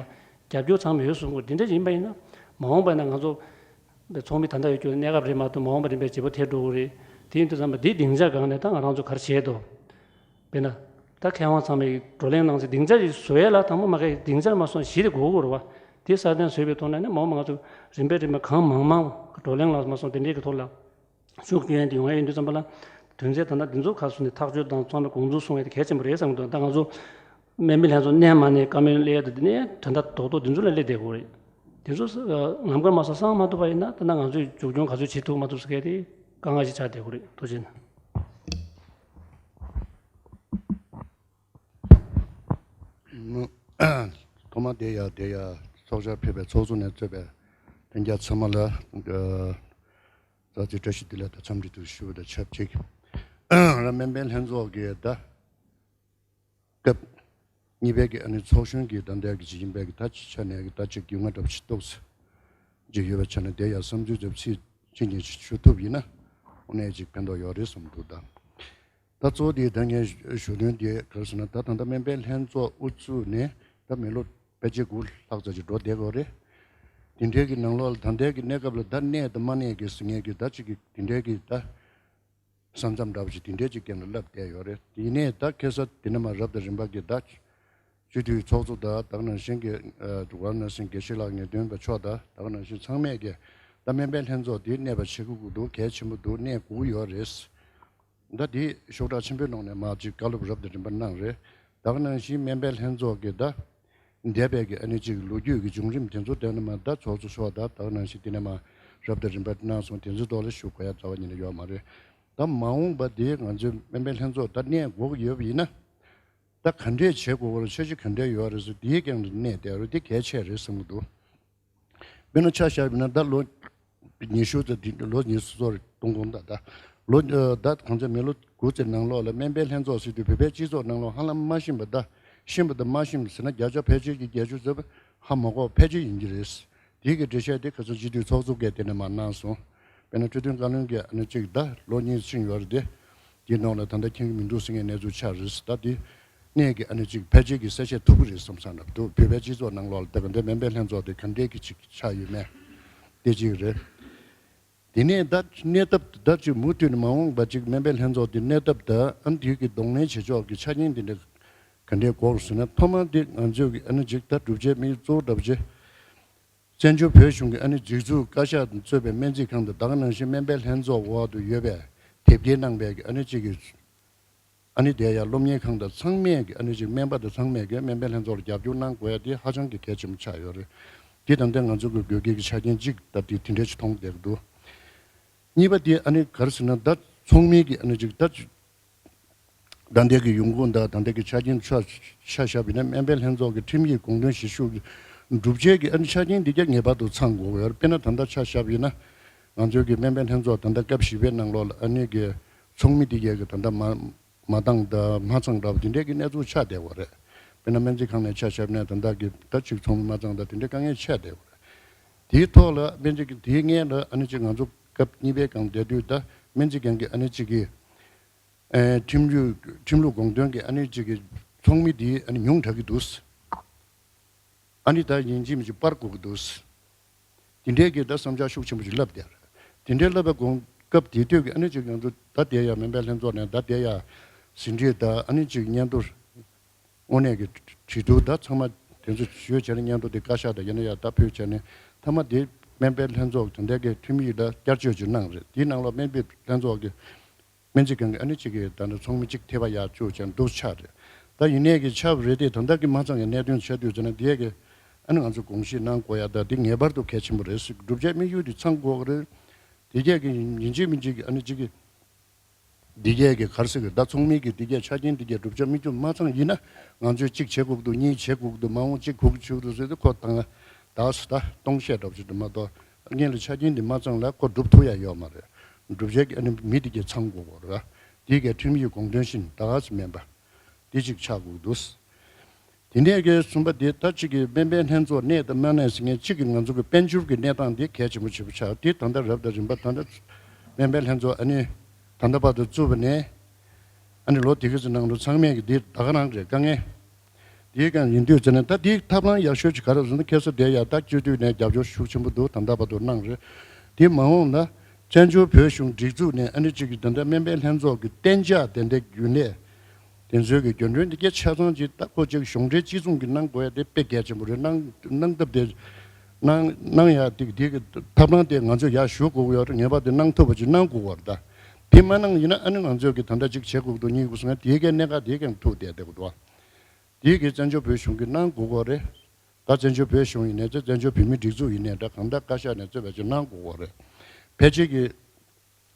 རྒྱབ་སྐྱོར་ཚང་མ་ཡོད་གསུང་གི་རེད། འདི་འདྲ་ཡིན་པ་ཡིན་ན་མ་འོངས་པ་ན་ང་ཚོ་པའི་ཚོགས་མི་ད་ལྟ་ཡོད་རྒྱུ་གནས་སྐབས་རེད་མ་གཏོགས་མ་འོངས་པ་རིམ་པས་བརྗེ་པོ་ཐེབས་འགྲོ་གི་རེད། དེ་ཡིན་དུས་ཙམ་པ་འདིའི་སྡིངས་ཆ་སྒང་ནས་ད་ང་རང་ཚོ་ག་རེ་བྱས་འདུག་དཔེར་ན། ད་མཁས་དབང་ཚང་མས་བགྲོ་གླེང་གནང་ཚེ་སྡིངས་ཆ་ཞིག་བཟོ་ཡས་ལ་དང་པོ་མ་གི་སྡིངས་ཆ་མ་སོང་གཞི་དེ་དགོས་ཀྱི་རེད་བ། དེ་སྲ་བརྟན་བཟོས་པའི་ཐོག་ནས་ནི་མ་འོངས་པ་ང་ཚོ་རིམ་པས་རིམ་པས་གང་མང་མང་བགྲོ་གླེང་ལ་མ་སོང་དེ་འདྲའི་གི་ཐོག་ལ་ཤུགས་སྐྱོན་དེ་ཡོང་ཡས་ཡིན་དུས་ཙམ་པ་ལ། དོན་ཚན་ད་ལྟ་འདི་ཚོ་ཁ་གསུམ་ནས་ཐག་གཅོད་དང་ཚང་མས་དགོངས་ཚུལ་གསུང་ཡས་དེ་གལ་ཆེན་པོ་རེད་བསམ་གྱི་འདུག་ད་ང་ཚོ་སྨན་པའི་ལྷན་ཚོགས་གནས་མ་གནས་བཀའ་མོལ་སླེབས་ཡས་དེ་ནས་དོན་དག་རྡོག་རྡོག་འདི་ཚོ་ལ་སླེབས་བསྡད་དགོས་རེད། དེ་ཚོ་ལམ་ཁ་མ་སོང་སང་མ་ཐུབ་པ་ཡིན་ན་ད་ལྟ་ང་ཚོས་མཇུག་སྐྱོང་ག་ཚོད་བྱེད་ཐུབ་མ་ཐུབ་ཟེར་མཁན་དེ་དཀའ་ངལ་ཞིག་ཆགས་བསྡད་དགོས་རེད། ཐུགས་རྗེ་གནང་། ཐོག་མ་དེ་ཡ་དེ་ཡ་ཚོགས་བཅར་ཕེབས་པའི་ཚོགས་གཙོ་ནས་གཙོས་པའི་ལྷན་རྒྱས་ཚང་མ་ལ་ཨ་ཙག་ཙིག་བཀྲ་ཤིས་བདེ་ལེགས་དང་འཚམས་འདྲི་དུ་ཞུ་བ་དང་ཆབས་ཅིག་ང་རང་སྨན་པའི་ལྷན་ཚོགས་ཀྱི་ཟླ་སྐབས་གཉིས་པའི་གི་ཨ་ནི་ཚོགས་གཞོན་གྱི་ཟླ་འདས་ཀྱི་ཅིག་ཡིན་པའི་གི་ད་ཅིག་ཆ་ནས་གི་ད་ཅིག་རྒྱུས་མངའ་འདྲ་པོ་ཞིག་ཏོག་ཙམ་ཅིག་ཡོད་པའི་ཆ་ནས་དེ་ཡ་བསམ་ཚུལ་ཙམ་ཚིག་ཅིག་གཉིས་ཅིག་ཞུ་ཐུབ་ཡིན་ན་དངོས་གནས་ཅིག་ཕན་ཐོགས་ཡོད་རེད་བསམ་འདུག་ད། ད་གཙོ་བོ་དེ་ད་ངས་ཞུ་དོན་དེ་ག་རེ་ཟེར་ན་ད་ད་ལྟ་སྨན་པའི་ལྷན་ཚོགས་དབུ་བཙུགས་ནས་ད་མི་ལོ་ཕལ་ཆེར་དགུ་ལྷག་ཙམ་ཅིག་འགྲོ་བསྡད་ཡོད་རེད། དེ་འདྲའི་གི་ནང་ལོགས་ལ་ད་ལྟའི་གི་གནས་སྐབས་ལ་ད་གནས་དང་མ་གནས་ཀྱི་ཟེར་མཁན་གྱི་ད་ཅིག་གི་དེ་འདྲའི་གི་ད་ས་མཚམས་འདྲ་པོ་ཅིག་དེ་འདྲའི་ཅིག་རྐྱེན་ལ་ལབ་བསྡད་ཡོད་རེད། དེ་ནས་ད་ཁ་སང་དེ་ནས་མར་རབ་དང་རིམ་པ་གི་ད་སྤྱི་འཐུས་ཚོགས་གཙོ་དང་ད་ག་ནང་བཞིན་གྱི་ཝཱ་ར་ཎ་སིའི་དགེ་བཤེས་ལགས་ངེས་དོན་པ་མཆོག་དང་ད་ག་ནང་བཞིན་ཚང་མས་ཀྱི་ད་སྨན་པའི་ལྷན་ཚོགས་དེ་གནས་པ་ཆེ་གི་དགོས་འདུག་གལ་ཆེན་པོ་འདུག་གནས་དགོས་ཀྱི་ཡོད་རེད། ད་དེ་ཤུགས་དྲག་ཆེན་པོའི་ངང་ནས་མར་ཅིག་བཀའ་སློབ་རབ་དང་རིམ་པ་གནང་རེད། ད་ག་ནང་བཞིན་སྨན་པའི་ལྷན་ཚོགས་ཀྱི་ད་འདས་པའི་གི་ཨ་ནི་ཅིག་ལོ་རྒྱུས་ཀྱི་བྱུང་རིམ་དེ་ཚོ་བལྟས་ན་མ་ད་ཚོགས་གཙོ་མཆོག་ད་ད་ག་ནང་བཞིན་དེ་ནས་མར་རབ་དང་རིམ་པ་གནང་སོང་། དེ་ཚོའི་ཐོག་ལ་ཞུ་དགོས་ཡ་རྩ་བ་ཉིད་ནས་ཡོད་མ་རེད། ད་མ་འོངས་པ་དེ་ང་ཚོའི་སྨན་པའི་ལྷན་ཚོགས་ད་གནས་དགོས་ཀྱི་ཡོད་པ་ཡིན་ན། ད་ག་འདྲས་བྱེད་དགོས་པ་རེད། འཆར་གཞི་ག་འདྲས་ཡོད་རེད་ཟེར་དེའི་སྒང་དུ་གནས་བསྡད་རེད། དེ་གལ་ཆེ་རེད་བསམ་གྱི་འདུག་དཔེར་ན་ཆ་བཞག་པ་ཡིན་ན་ད་ལོ་ཉི་ཤུ་ཙམ་དེ་ལོ་ཉི་ཤུ་སོ་རེ་གཏོང་དགོས་ད་ད་ལོ་ད་གང་ཚེ་མི་ལོ་དགུ་ཙམ་ནང་ལོགས་ལ་སྨན་པའི་ལྷན་ཚོགས་ཟེར་དུས་བོད་པའི་སྤྱི་ཚོགས་ནང་ལོགས་ཧ་ལམ་མ་ཤེས་པ་ད་ཤེས་པ་དང་མ་ཤེས་པ་ཟེར་ན་བརྒྱ་ཆ་ཕལ་ཆེར་གྱི་བརྒྱད་ཅུ་ཙམ་ཧ་མ་གོ་ཕལ་ཆེར་ཡིན་གྱི་རེད། དེ་གི་འགྲེལ་བཤད་དེ་ཁ་སང་སྤྱི་འཐུས་ཚོགས་གཙོ་གིས་དེ་ནས་མར་གནང་སོང་། དཔེར་ན་འཕྲོད་བསྟེན་བཀའ་བློན་གྱིས་ཨ་ནི་གཅིག་ད་ལོ་གཉིས་ཕྱིན་ཡོད་རེད་དེ། དེའི་ནང་ལ་ད་ལྟ་མཁྱེན་གྱི་མི་འདུག་ཟེར་མཁན་གནས་ཚུལ་ཆགས་རེད། ད་དེ་གནས་ཀྱི་ཨ་ནི་གཅིག་ཕལ་ཆེར་གྱི་གསལ་བཤད་ཐུབ་ཀྱི་རེད་བསམ་བསམ་འདྲ་འདུག་བོད་པའི་སྤྱི་ཚོགས་ནང་ལོགས་ལ་ད་ག་འདྲའི་སྨན་པའི་ལྷན་ཚོགས་དེ་ག་འདྲའི་གི་ཅིག་ཆགས་ཡོད་མེད་དེ་གཅིག་རེད། དེ་ནས་ད་གནས་སྟབས་ད་ཅིག་མུ་མཐུད་ནས་མ་འོངས་པ་ཅིག་སྨན་པའི་ལྷན་ཚོགས་དེ་གནས་སྟབས་ད་ཨ་ནི་དེ་གི་གདོང་ལེན་བྱེད་ཕྱོགས་ཀྱི་ཆ་རྐྱེན་དེ་འདྲ་ག་འདྲའི་དགོས་ཟེར་ན། ཐོག་མར་དེ་ང་ཚོས་ཀྱི་ཨ་ནི་ཅིག་ད་སྒྲུབ་བྱེད་དམིགས་ཡུལ་གཙོ་བོ་འདྲ་པོ་ཅིག་བཙན་བྱོལ་བོད་གཞུང་གི་ཨ་ནི་སྒྲིག་འཛུགས་བཀའ་ཤག་གིས་གཙོས་པའི་སྨན་རྩིས་ཁང་དང་ད་ག་ནང་བཞིན་སྨན་པའི་ལྷན་ཚོགས་འོག་ཏུ་ཡོད་པའི་དེབ་སྐྱེལ་གནང་པའི་ཨ་ནི་གཅིག་གི་ཨ་ནི་དེ་ཡང་སློབ་གཉེར་ཁང་དང་ཚང་མས་ཀྱི་ཨ་ནི་གཅིག་སྨན་པ་དང་ཚང་མས་ཀྱི་སྨན་པའི་ལྷན་ཚོགས་ལ་རྒྱབ་སྐྱོར་གནང་དགོས་ཡ་དེ་ཧ་ཅང་གི་གལ་ཆེན་པོ་ཆགས་ཡོད་རེད། དེ་ད་ལྟ་ང་ཚོ་གི་དགོས་གལ་གྱི་ཆ་རྐྱེན་གཅིག་ད་དེ་དེ་འདྲ་ཞིག་མཐོང་བསྡད་ཀྱི་འདུག་གཉིས་པ་དེ་ཨ་ནི་ག་རེ་ཟེར་ན་ད་ཚོགས་མི་གི་ཨ་ནི་གཅིག་ད་ད་ལྟའི་གི་ཡོང་ཁུངས་དང་ད་ལྟའི་གི་ཆ་རྐྱེན་ཆ་ཆ་བཞག་པ་ཡིན་ན་སྨན་པའི་ལྷན་ཚོགས་ཀྱི་ཁྲིམས་ཡིག་དགོངས་དོན་གཞིར་བཞུགས་ཀྱི་སྒྲུབ་བྱེད་ཀྱི་ཨ་ནི་ཆ་རྐྱེན་འདི་ག་ངེས་པར་དུ་ཚང་དགོས་ཀྱི་ཡོད་རེད། དཔེར་ན་ད་ལྟ་ཆ་བཞག་པ་ཡིན་ན་ང་ཚོའི་གི་སྨན་པའི་ལྷན་ཚོགས་ད་ལྟ་སྐབས་བཞི་པའི་ནང་ལོགས་ལ་ཨ་ནི་གི་ཚོགས་མི་འདི་གའི་གི་ད་ལྟ་མ་མ་འདང་དང་མ་ཚང་འདྲ་པོ་དེ་འདྲའི་གི་གནས་ཚུལ་ཆགས་བསྡད་ཡོད་རེད། དཔེར་ན་སྨན་རྩིས་ཁང་ནས་ཆ་བཞག་ན་ད་ལྟ་གི་ད་ཅིག་ཚོགས་མི་མ་ཚང་དང་དེ་འདྲའི་དཀའ་ངལ་ཆགས་བསྡད་ཡོད་རེད། དེའི་ཐོག་ལ་སྨན་རྩིས་ཀྱི་དེའི་སྔོན་ལ་ཨ་ནི་ཅིག་ང་ཚོ་སྐབས་གཉིས་པའི་སྒང་བསྡད་དུས་ད་སྨན་རྩིས་ཁང་གི་ཨ་ནི་ཅིག་གི་ཨེ་ཁྲིམས་ལུགས་ཁྲིམས་ལུགས་དགོངས་དོན་གྱི་ཨ་ནི་ཅིག་གི་ཚོགས་མི་དེ་ཨ་ནི་ཉུང་དྲགས་ཀྱི་འདུག་ཨ་ནི་ད་ཡིན་གཅིག་མིན་གཅིག་སྤར་དགོས་ཀྱི་འདུག་དེ་འདྲའི་གི་ད་བསམ་འཆར་ཤུགས་ཆེན་པོ་ཞིག་ལབ་བསྡད་རེད། དེ་འདྲའི་ལབ་པའི་གོང་སྐབས་དེ་དུས་ཀྱི་ཨ་ནི་ཅིག་ང་ཚོ་ད་དེ་ཡ་སྨན་པའི་ལྷན་ཚོགས་ནས་ད་དེ་ཡ་ཟིན་བྲིས་ད་ཨ་ནི་ཅིག་སྙན་ཐོ་དངོས་གནས་ཀྱི་བྲིས་འདུག་ད་ཚང་མ་དེ་ཚོ་ཞུས་བྱས་ནས་སྙན་ཐོ་དེ་བཀའ་ཤག་དང་ཡིན་ན་ཡ་ད་ཕུལ་བྱས་ནས་མཐའ་མ་དེ་སྨན་པའི་ལྷན་ཚོགས་དེ་འདྲའི་གི་ཁྲིམས་ཡིག་ལ་བསྐྱར་བཅོས་ཅིག་གནང་རེད། དེའི་ནང་ལ་སྨན་པའི་ལྷན་ཚོགས་ཀྱི་སྨན་རྩིས་ཁང་གི་ཨ་ནི་གཅིག་གི་ད་ནི་ཚོགས་མི་གཅིག་ཐེ་བ་ཡར་བཅུག་བྱས་འདུག་ཆགས་རེད། ད་ཡིན་ནའི་གི་ཆགས་རེད་དེ་ད་ལྟ་གི་མ་ཚང་གི་གནད་དོན་ཆགས་དུས་ཙམ་ན་དེ་གི་ཨ་ནི་ང་ཚོ་དགོངས་བཞེས་གནང་དགོས་ཡ་ད་དེ་ངེས་པར་དུ་གལ་ཆེན་པོ་རེད་ཟེར། སྒྲུབ་བྱེད་དམིགས་ཡུལ་དེ་ཚང་དགོས་གི་རེད། དེ་གས་གི་ཡིན་གཅིག་མིན་གཅིག་གི་ཨ་ནི་གཅིག་གི་དེ་གས་གི་ག་རེ་ཟེར་གི་ད་ཚོགས་མི་གི་དེ་གས་ཆ་རྐྱེན་དེ་གས་སྒྲུབ་བྱེད་དམིགས་ཡུལ་མ་ཚང་ཡིན་ན་ང་ཚོས་གཅིག་བྱེད་དགོས་ཀྱི་འདུག་གཉིས་བྱེད་དགོས་ཀྱི་འདུག་མ་འོངས་གཅིག་དགོས་ཀྱི་འདུག་ཟེར་ཏེ་ཁོ་དང་ད་ད་སྟོང་བཤད་འདྲ་པོ་ཞིག་འདུག་མ་གཏོགས་སྔོན་ལ་ཆ་རྐྱེན་དེ་མ་ཚང་ལ་ཁོ་སྒྲུབ་ཐུབ་ཡ་ཡོད་མ་རེད། སྒྲུབ་བྱེད་ཀྱི་ཨ་ནི་མི་དེ་གས་ཚང་དགོས་གོ་ར། དེ་གས་ཁྲིམས་ཡིག་དགོངས་དོན་བཞིན་ད་ག་ཙམ་མིན་པ། དེ་གཅིག་ཆགས་དགོས་འདུག་དེ་ནས་གས་གསུམ་པ་དེ་ད་གཅིག་གི་སྨན་པའི་ལྷན་ཚོགས་གནས་དང་མ་གནས་ཟེར་མཁན་གཅིག་གི་ང་ཚོ་གི་དཔལ་འབྱོར་གྱི་གནས་སྟངས་དེ་གལ་ཆེན་པོ་ཆེན་པོ་ཆགས། དེ་ད་ལྟ་རབ་དང་རིམ་པ་ད་ལྟ་སྨན་པའི་ལྷན་ཚོགས་ཨ་ནི་ད་ལྟ་བར་དུ་བཙུགས་པ་ནས་ཨ་ནི་ལོ་དེ་ག་ཙམ་ནང་དུ་ཚང་མས་ཀྱི་དེ་ད་ག་རང་རེད་དཀའ་ངལ། དེའི་སྒང་ཡིན་དུས་ཙམ་ནས་ད་དེའི་ཐབས་ལམ་ཡག་ཤོས་ཅིག་ག་རེ་ཟེར་ན་ཁ་སང་དེ་ཡ་ད་སྤྱི་འཐུས་ནས་རྒྱབ་སྐྱོར་ཤུགས་ཆེན་པོ་འདུག་ད་ལྟ་བར་དུ་གནང་རེད། དེ་མ་འོངས་ན་བཙན་བྱོལ་བོད་གཞུང་སྒྲིག་འཛུགས་ནས་ཨ་ནི་གཅིག་གི་དེ་འདྲ་སྨན་པའི་ལྷན་ཚོགས་ཀྱི་གཏན་འཇགས་དེ་འདྲའི་རྒྱུན་ལས་དེ་ཚོའི་གི་རྒྱུན་གྲོན་དེ་གས་ཆ་ཚང་ཅིག་ད་ཁོ་ཅིག་གཞུང་འབྲེལ་སྤྱི་མཚུངས་ཀྱི་གནང་དགོས་ཡ་དེ་དཔེ་གལ་ཆེན་པོ་རེད། གནང་གནང་སྟབས་དེ་གནང་གནང་ཡ་དེ་དེ་གི་ཐབས་ལམ་དེ་ང་ཚོས་ཡར་ཞུ་དགོས་ཀྱི་ཡོད་རེད། ངེས་པར་དུ་གནང་ཐུབ་པ་ཅིག་གནང་དགོས་པ་རེད། ད་དེ་མ་གནང་ཡིན་ན་ཨ་ནི་ང་ཚོས་གི་ད་ལྟ་ཅིག་བྱེད་དགོས་འདུག་གཉིས་དགོས་སོང་ང་དེ་གས་གནད་འགག་དེ་གས་ཐུག་བསྡད་བསྡད་དགོས་འདུག་དེའི་གི་བཙན་བྱོལ་བོད་གཞུང་གིས་གནང་དགོས་ཀྱི་རེད། ད་བཙན་བྱོལ་བོད་གཞུང་ཡིན་ནའི་ཚེ་བཙན་བྱོལ་བོད་མིའི་སྒྲིག་འཛུགས་ཡིན་ནའི་འདྲ་གང་ལྟར་བཀའ་ཤག་ནས་གཙོས་པའི་ཅིག་གནང་དགོས་ཀྱི་རེད། ཕལ་ཆེར་གྱི་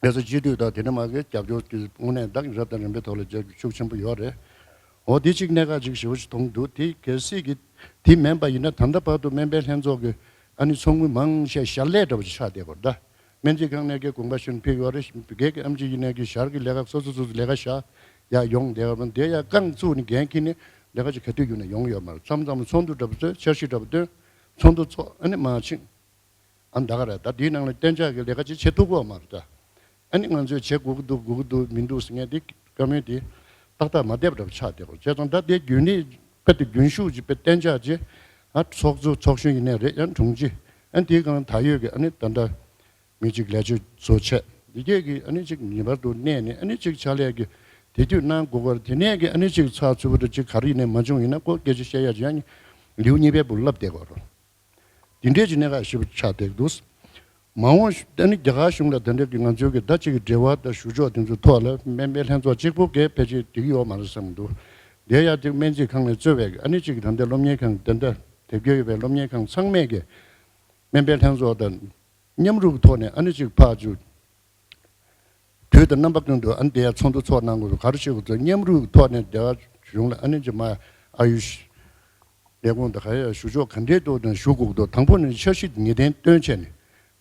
ལས་ས་སྤྱི་འཐུས་དང་དེ་འདྲ་མ་གི་རྒྱབ་སྐྱོར་གྱི་དངོས་གནས་ད་རབ་དང་རིམ་པའི་ཐོག་ལ་རྒྱབ་སྐྱོར་ཤུགས་ཆེན་པོ་ཡོད་རེད། འོ་དེ་གཅིག་གནད་འགག་ཅིག་ཞེ་པོ་ཅིག་མཐོང་འདུག་དེ་གལ་སྲིད་ཀྱི་དེ་མིན་པ་ཡིན་ན་ད་ལྟ་བར་དུ་སྨན་པའི་ལྷན་ཚོགས་ཀྱི་ཨ་ནི་ཚོགས་མི་མང་ཆེ་ཞལ་ལས་འདྲ་པོ་ཅིག་ཆགས་བསྡད་ཀྱི་ཡོད་རེད་ད། སྨན་རྩིས་ཁང་ནས་ཀྱི་དགོངས་པ་ཞུ་ནས་ཕེབས་ཡོད་རེད། སྒེར་གྱི་ཨེམ་ཆི་ཡིན་ནའི་ཀྱི་ཞར་གྱི་ལས་ཀ་སོ་སོ་སོ་སོ་ལས་ཀ་བཞག་ཡ་ཡོང་བསྡད་ཡོད་རེད། དེ་ཡ་རྐང་བཙུགས་ནས་འགན་འཁྱེར་ནས་ལས་ཀ་ཅིག་ག་དུས་ཡོང་ནས་ཡོང་ཡོད་མ་རེད། མཚམས་མཚམས་ཚོགས་འདུ་འདྲ་པོ་བཏོན། འཆར་གཞི་འདྲ་པོ་བཏོན། ཚོགས་འདུ་ཚོགས་ཨ་ནི་མར་ཕྱིན། ཨ་ནི་ད་ག་རེད། ད་དེའི་ནང་ལ་གཏན་འཇགས་ཀྱི་ལས་ཀ་ཅིག་བྱེད་ཐུབ་ཀྱི་ཡོད་མ་རེད་ད། ཨ་ནི་ང་ཚོས་བྱེད་དགོས་ཀྱི་འདུག་དགོས་ཀྱི་འདུག་མི་འདུག་ཟེར་མཁན་དེ་བཀའ་མོལ་དེ་ཏག་ཏག་མ་བསྡད་པ་འདྲ་པོ་ཆགས་བསྡད་ཀྱི་ཡོད་རེད། བྱས་ཙང་ད་དེ་རྒྱུན་ལས་དཔེ་དེ་རྒྱུན་ཞུགས་ཀྱི་དཔེ་གཏན་འཇགས་ཀྱི་ཨ་ཚོགས་གཙོ་ཚོགས་གཞོན་ཡིན་ནའི་རེད། ཡང་དྲུང་ཆེ་ཨ་ནི་དེའི་སྒང་ད་ཡོད་ཀྱི་ཨ་ནི་ད་ལྟ་མི་གཅིག་ལས་བྱེད་བཟོ་བྱས་འདི་གས་ཀྱི་ཨ་ནི་གཅིག་ངེས་པར་དུ་གནས་ནས་ཨ་ནི་གཅིག་ཕྱག་ལས་ཀྱི་དེ་དུས་གནང་དགོས་པར། དེ་ནས་ཀྱི་ཨ་ནི་གཅིག་ཚགས་ཚུད་པོ་དང་གཅིག་ག་རེ་ཡིན་ནའི་མ་བྱུང་ཡིན་ན་ཁོ་སྐད་ཆ་བཤད་ཡ་ཅིག་ཡང་ལེའུ་གཉིས་པའི་བུ་ལབ་བསྡད་དགོས་རེད། དེ་འདྲས་ཀྱི་གནད་འགག་ཞེ་པོ་ཆགས་བསྡད་འདུག་མ་འོངས་ཨ་ནི་རྒྱ་གར་གཞུང་ལ་དེ་འདྲས་ཀྱི་ང་ཚོའི་གི་ད་གཅིག་གི་འབྲེལ་བ་དང་ཞུ་ཕྱོགས་དེ་ཚོའི་ཐོག་ལ་སྨན་པའི་ལྷན་ཚོགས་གཅིག་པོ་གས་ཕལ་ཆེར་འགྲིག་གི་ཡོད་མ་རེད་བསམ་གྱི་འདུག་དེ་ཡ་དེ་སྨན་རྩིས་ཁང་ནས་གཙོས་པའི་ཨ་ནི་གཅིག་གི་ད་ལྟའི་སློབ་གཉེར་ཁང་དེ་འདྲ་དེབ་སྐྱེལ་ཡོད་པའི་སློབ་གཉེར་ཁང་ཚང་མས་གི་སྨན་པའི་ལྷན་ཚོགས་དང་མཉམ་རུབ་ཐོག་ནས་ཨ་ནི་གཅིག་ཕར་ཚུར་དུས་དང་རྣམ་པ་ཀུན་ཏུ་ཨ་ནི་དེ་ཡང་ཚོགས་འདུ་ཚོགས་གནང་དགོས་པའི་ག་རེ་བྱེད་དགོས་ཚོ་མཉམ་རུབ་ཐོག་ནས་རྒྱ་གར་གཞུང་ལ་ཨ་ནི་གཅིག་མ་ཨ་ཡུ་ཤི་ལས་ཁུངས་དང་ག་ཡ་ཞུ་ཕྱོགས་ག་འདྲའི་ཐོག་ནས་ཞུ་དགོས་འདུག་དང་པོ་ནས་འཆར་གཞི་ངེས་གཏན་བཏོན་བྱས་ནས་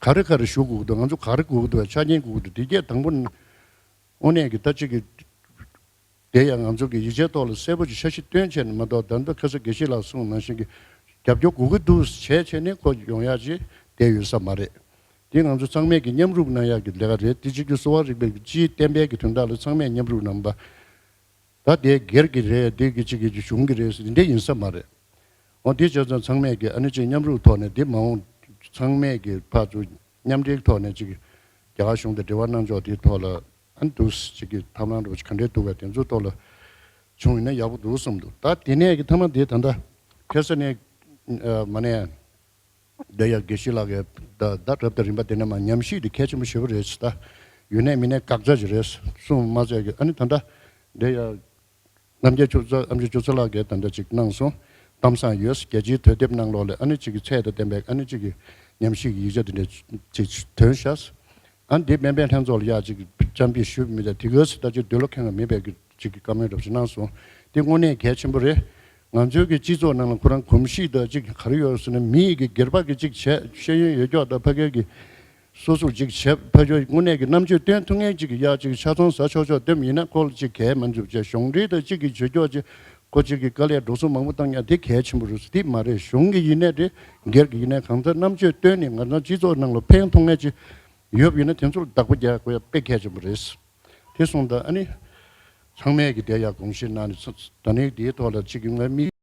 ག་རེ་ག་རེ་ཞུ་དགོས་འདུག་ང་ཚོ་ག་རེ་དགོས་འདུག་ཆ་རྐྱེན་དགོས་འདུག་དེ་གས་དང་པོ་ནས་དངོས་གནས་ཀྱི་ད་གཅིག་གི་དེ་ཡང་ང་ཚོ་གི་ཡིག་ཆའི་ཐོག་ལ་གསལ་པོ་ཅིག་འཆར་གཞི་བཏོན་བྱས་ནས་མ་གཏོགས། ད་ལྟ་ཁ་སང་དགེ་བཤེས་ལགས་གསུངས་ནང་བཞིན་གྱི་ རྒྱབ་སྐྱོར་དགོས་ཀྱི་འདུག་བྱས་བྱས་ནས་ཁོ་ཡོང་ཡག་ཅིག་བསྡད་ཡོད་ས་མ་རེད། དེ་ང་ཚོ་ཚང་མས་ཀྱི་མཉམ་རུབ་གནང་ཡག་གི་ལས་ཀ་རེད། དེ་གཅིག་གི་གསོ་བ་རིག་པའི་སྤྱིའི་བསྟན་པའི་གི་དོན་དག་ལ་ཚང་མས་མཉམ་རུབ་གནང་པ། ད་དེ་སྒེར་གྱི་རེད། དེ་གི་གཅིག་གི་གཞུང་གི་རེད་ཟེར་འདི་འདྲ་ཡིན་ས་མ་རེད། འོ་དེ་བྱས་ཙང་ཚང་མས་ཀྱི་ཨ་ནི་གཅིག་མཉམ་རུབ་ཐོག་ནས་འདི་མ་འོངས་ཚང་མས་ཀྱི་ཕར་ཚུར་མཉམ་འབྲེལ་ཐོག་ནས་གཅིག་རྒྱ་གར་གཞུང་དང་འབྲེལ་བ་གནང་ཕྱོགས་དེའི་ཐོག་ལ་ཨ་ནི་འདུག་གཅིག་གི་ཐབས་ལམ་འདྲ་པོ་ཅིག་ག་འདྲས་འདུག་ག་དེ་ཚོའི་ཐོག་ལ་བྱུང་ཡིན་ན་ཡག་པོ་འདུག་བསམ་འདུག་ད་དེ་ནས་ཀྱི་མཐའ་མ་དེ་ད་ལྟ་ཁ་སང་ནས་མ་ནས། འདི་ཡང་དགེ་བཤེས་ལགས་ཀྱིས་ད་ད་རབ་དང་རིམ་པ་དེ་ནས་མ་ཉམས་ཞིབ་དེ་གལ་ཆེན་པོ་ཞེ་པོ་རེད་ཟེར། ད་ཡོད་ནས་མེད་ནས་དགག་བྱ་ཞིག་རེད་གསུངས་མ་ཚད་ཀྱི་ཨ་ནི་ད་ལྟ་འདི་ཡང་རྣམ་རྒྱལ་ཆོས་ཚོགས་ཨམ་ཆི་ཆོས་ཚོགས་ལགས་ཀྱིས་ད་ལྟ་ཅིག་གནང་སོང་། གཏམ་བཟང་ཡོད། རྒྱལ་སྤྱིའི་དུས་དེབ་ནང་ལོགས་ལ་ཨ་ནི་ཅིག་གི་ཚད་དང་ལྡན་པའི་ཨ་ནི་ཅིག་གི་ཉམས་ཞིབ་ཀྱི་ཡིག་ཆ་དེ་འདྲ་ཅིག་ཐོན་ཤག་ཨ་ནི་དེ་སྨན་པའི་ལྷན་ཚོགས་ལ་ཡག་ཅིག་བཅར་འདྲི་ཞུས་མི་འདུག་དེ་ག་ཟེར་ད་ཅིག་འདོད་བློ་ཁེངས་པ་མེད་པའི་གི་ཅིག་གི་བཀའ་མོལ་འདྲ་པོ་ཞིག་གནང་སོང་། དེ་དངོས་གནས་གལ་ཆེན་པོ་རེད། ང་ཚོའི་གི་སྤྱི་ཚོགས་ནང་ལ་ཁོ་རང་གོམས་གཤིས་དང་ཅིག་ག་རེ་ཡོད་ཟེར་ན་མི་ཡི་གི་སྒེར་པ་གི་ཅིག་བྱས་ཤེས་ཡོན་ཡོད་ཀྱོག་དང་ཕ་གིར་གི་སོ་སོར་ཅིག་བྱས་ཕ་ཆོས་དངོས་གནས་ཀྱི་རྣམ་དཔྱོད་སྟོན་ཐུབ་མཁན་ཅིག་གི་ཡག་ཅིག་ཆ་ཚང་ཟ་ཆོག་ཆོག་སྟོན་ཡིན་ན་ཁོ་ལ་ཅིག་གལ་མ་འཇུག་བྱས་གཞུང་འབྲེལ་དང་ཅིག་གི་བྱེད་ཀྱོག་ཅིག་ཁོ་ཅིག་གི་དཀའ་ལས་འགྲོ་སོང་མང་པོ་བཏང་ཡག་དེ་གལ་ཆེན་པོ་རེད་ཟེར། དེ་མ་རེད། གཞུང་གི་ཡིན་ནའི་རེད། སྒེར་གི་ཡིན་ནའི་གང་ལྟར་རྣམ་དཔྱོད་སྟོན་ནས་ང་རང་སྤྱི་ཚོགས་ནང་ལ་ཕན་ཐོགས་མཁན་ཅིག་ཡོད་པ་ཡིན་ན་དེ་ཚོར་བདག་པོ་རྒྱག་དགོས་ཡག་དཔེ་གལ་ཆེན་པོ་རེད། དེ་སོང་ཙང་ཨ་ནི་ཚང་མས་ཀྱི་དེ་ཡག་དགོངས་བཞེས་གནང་ནས་ད་ནི་དེའི་ཐོག་ལ་ཅིག་གི་ང་མི།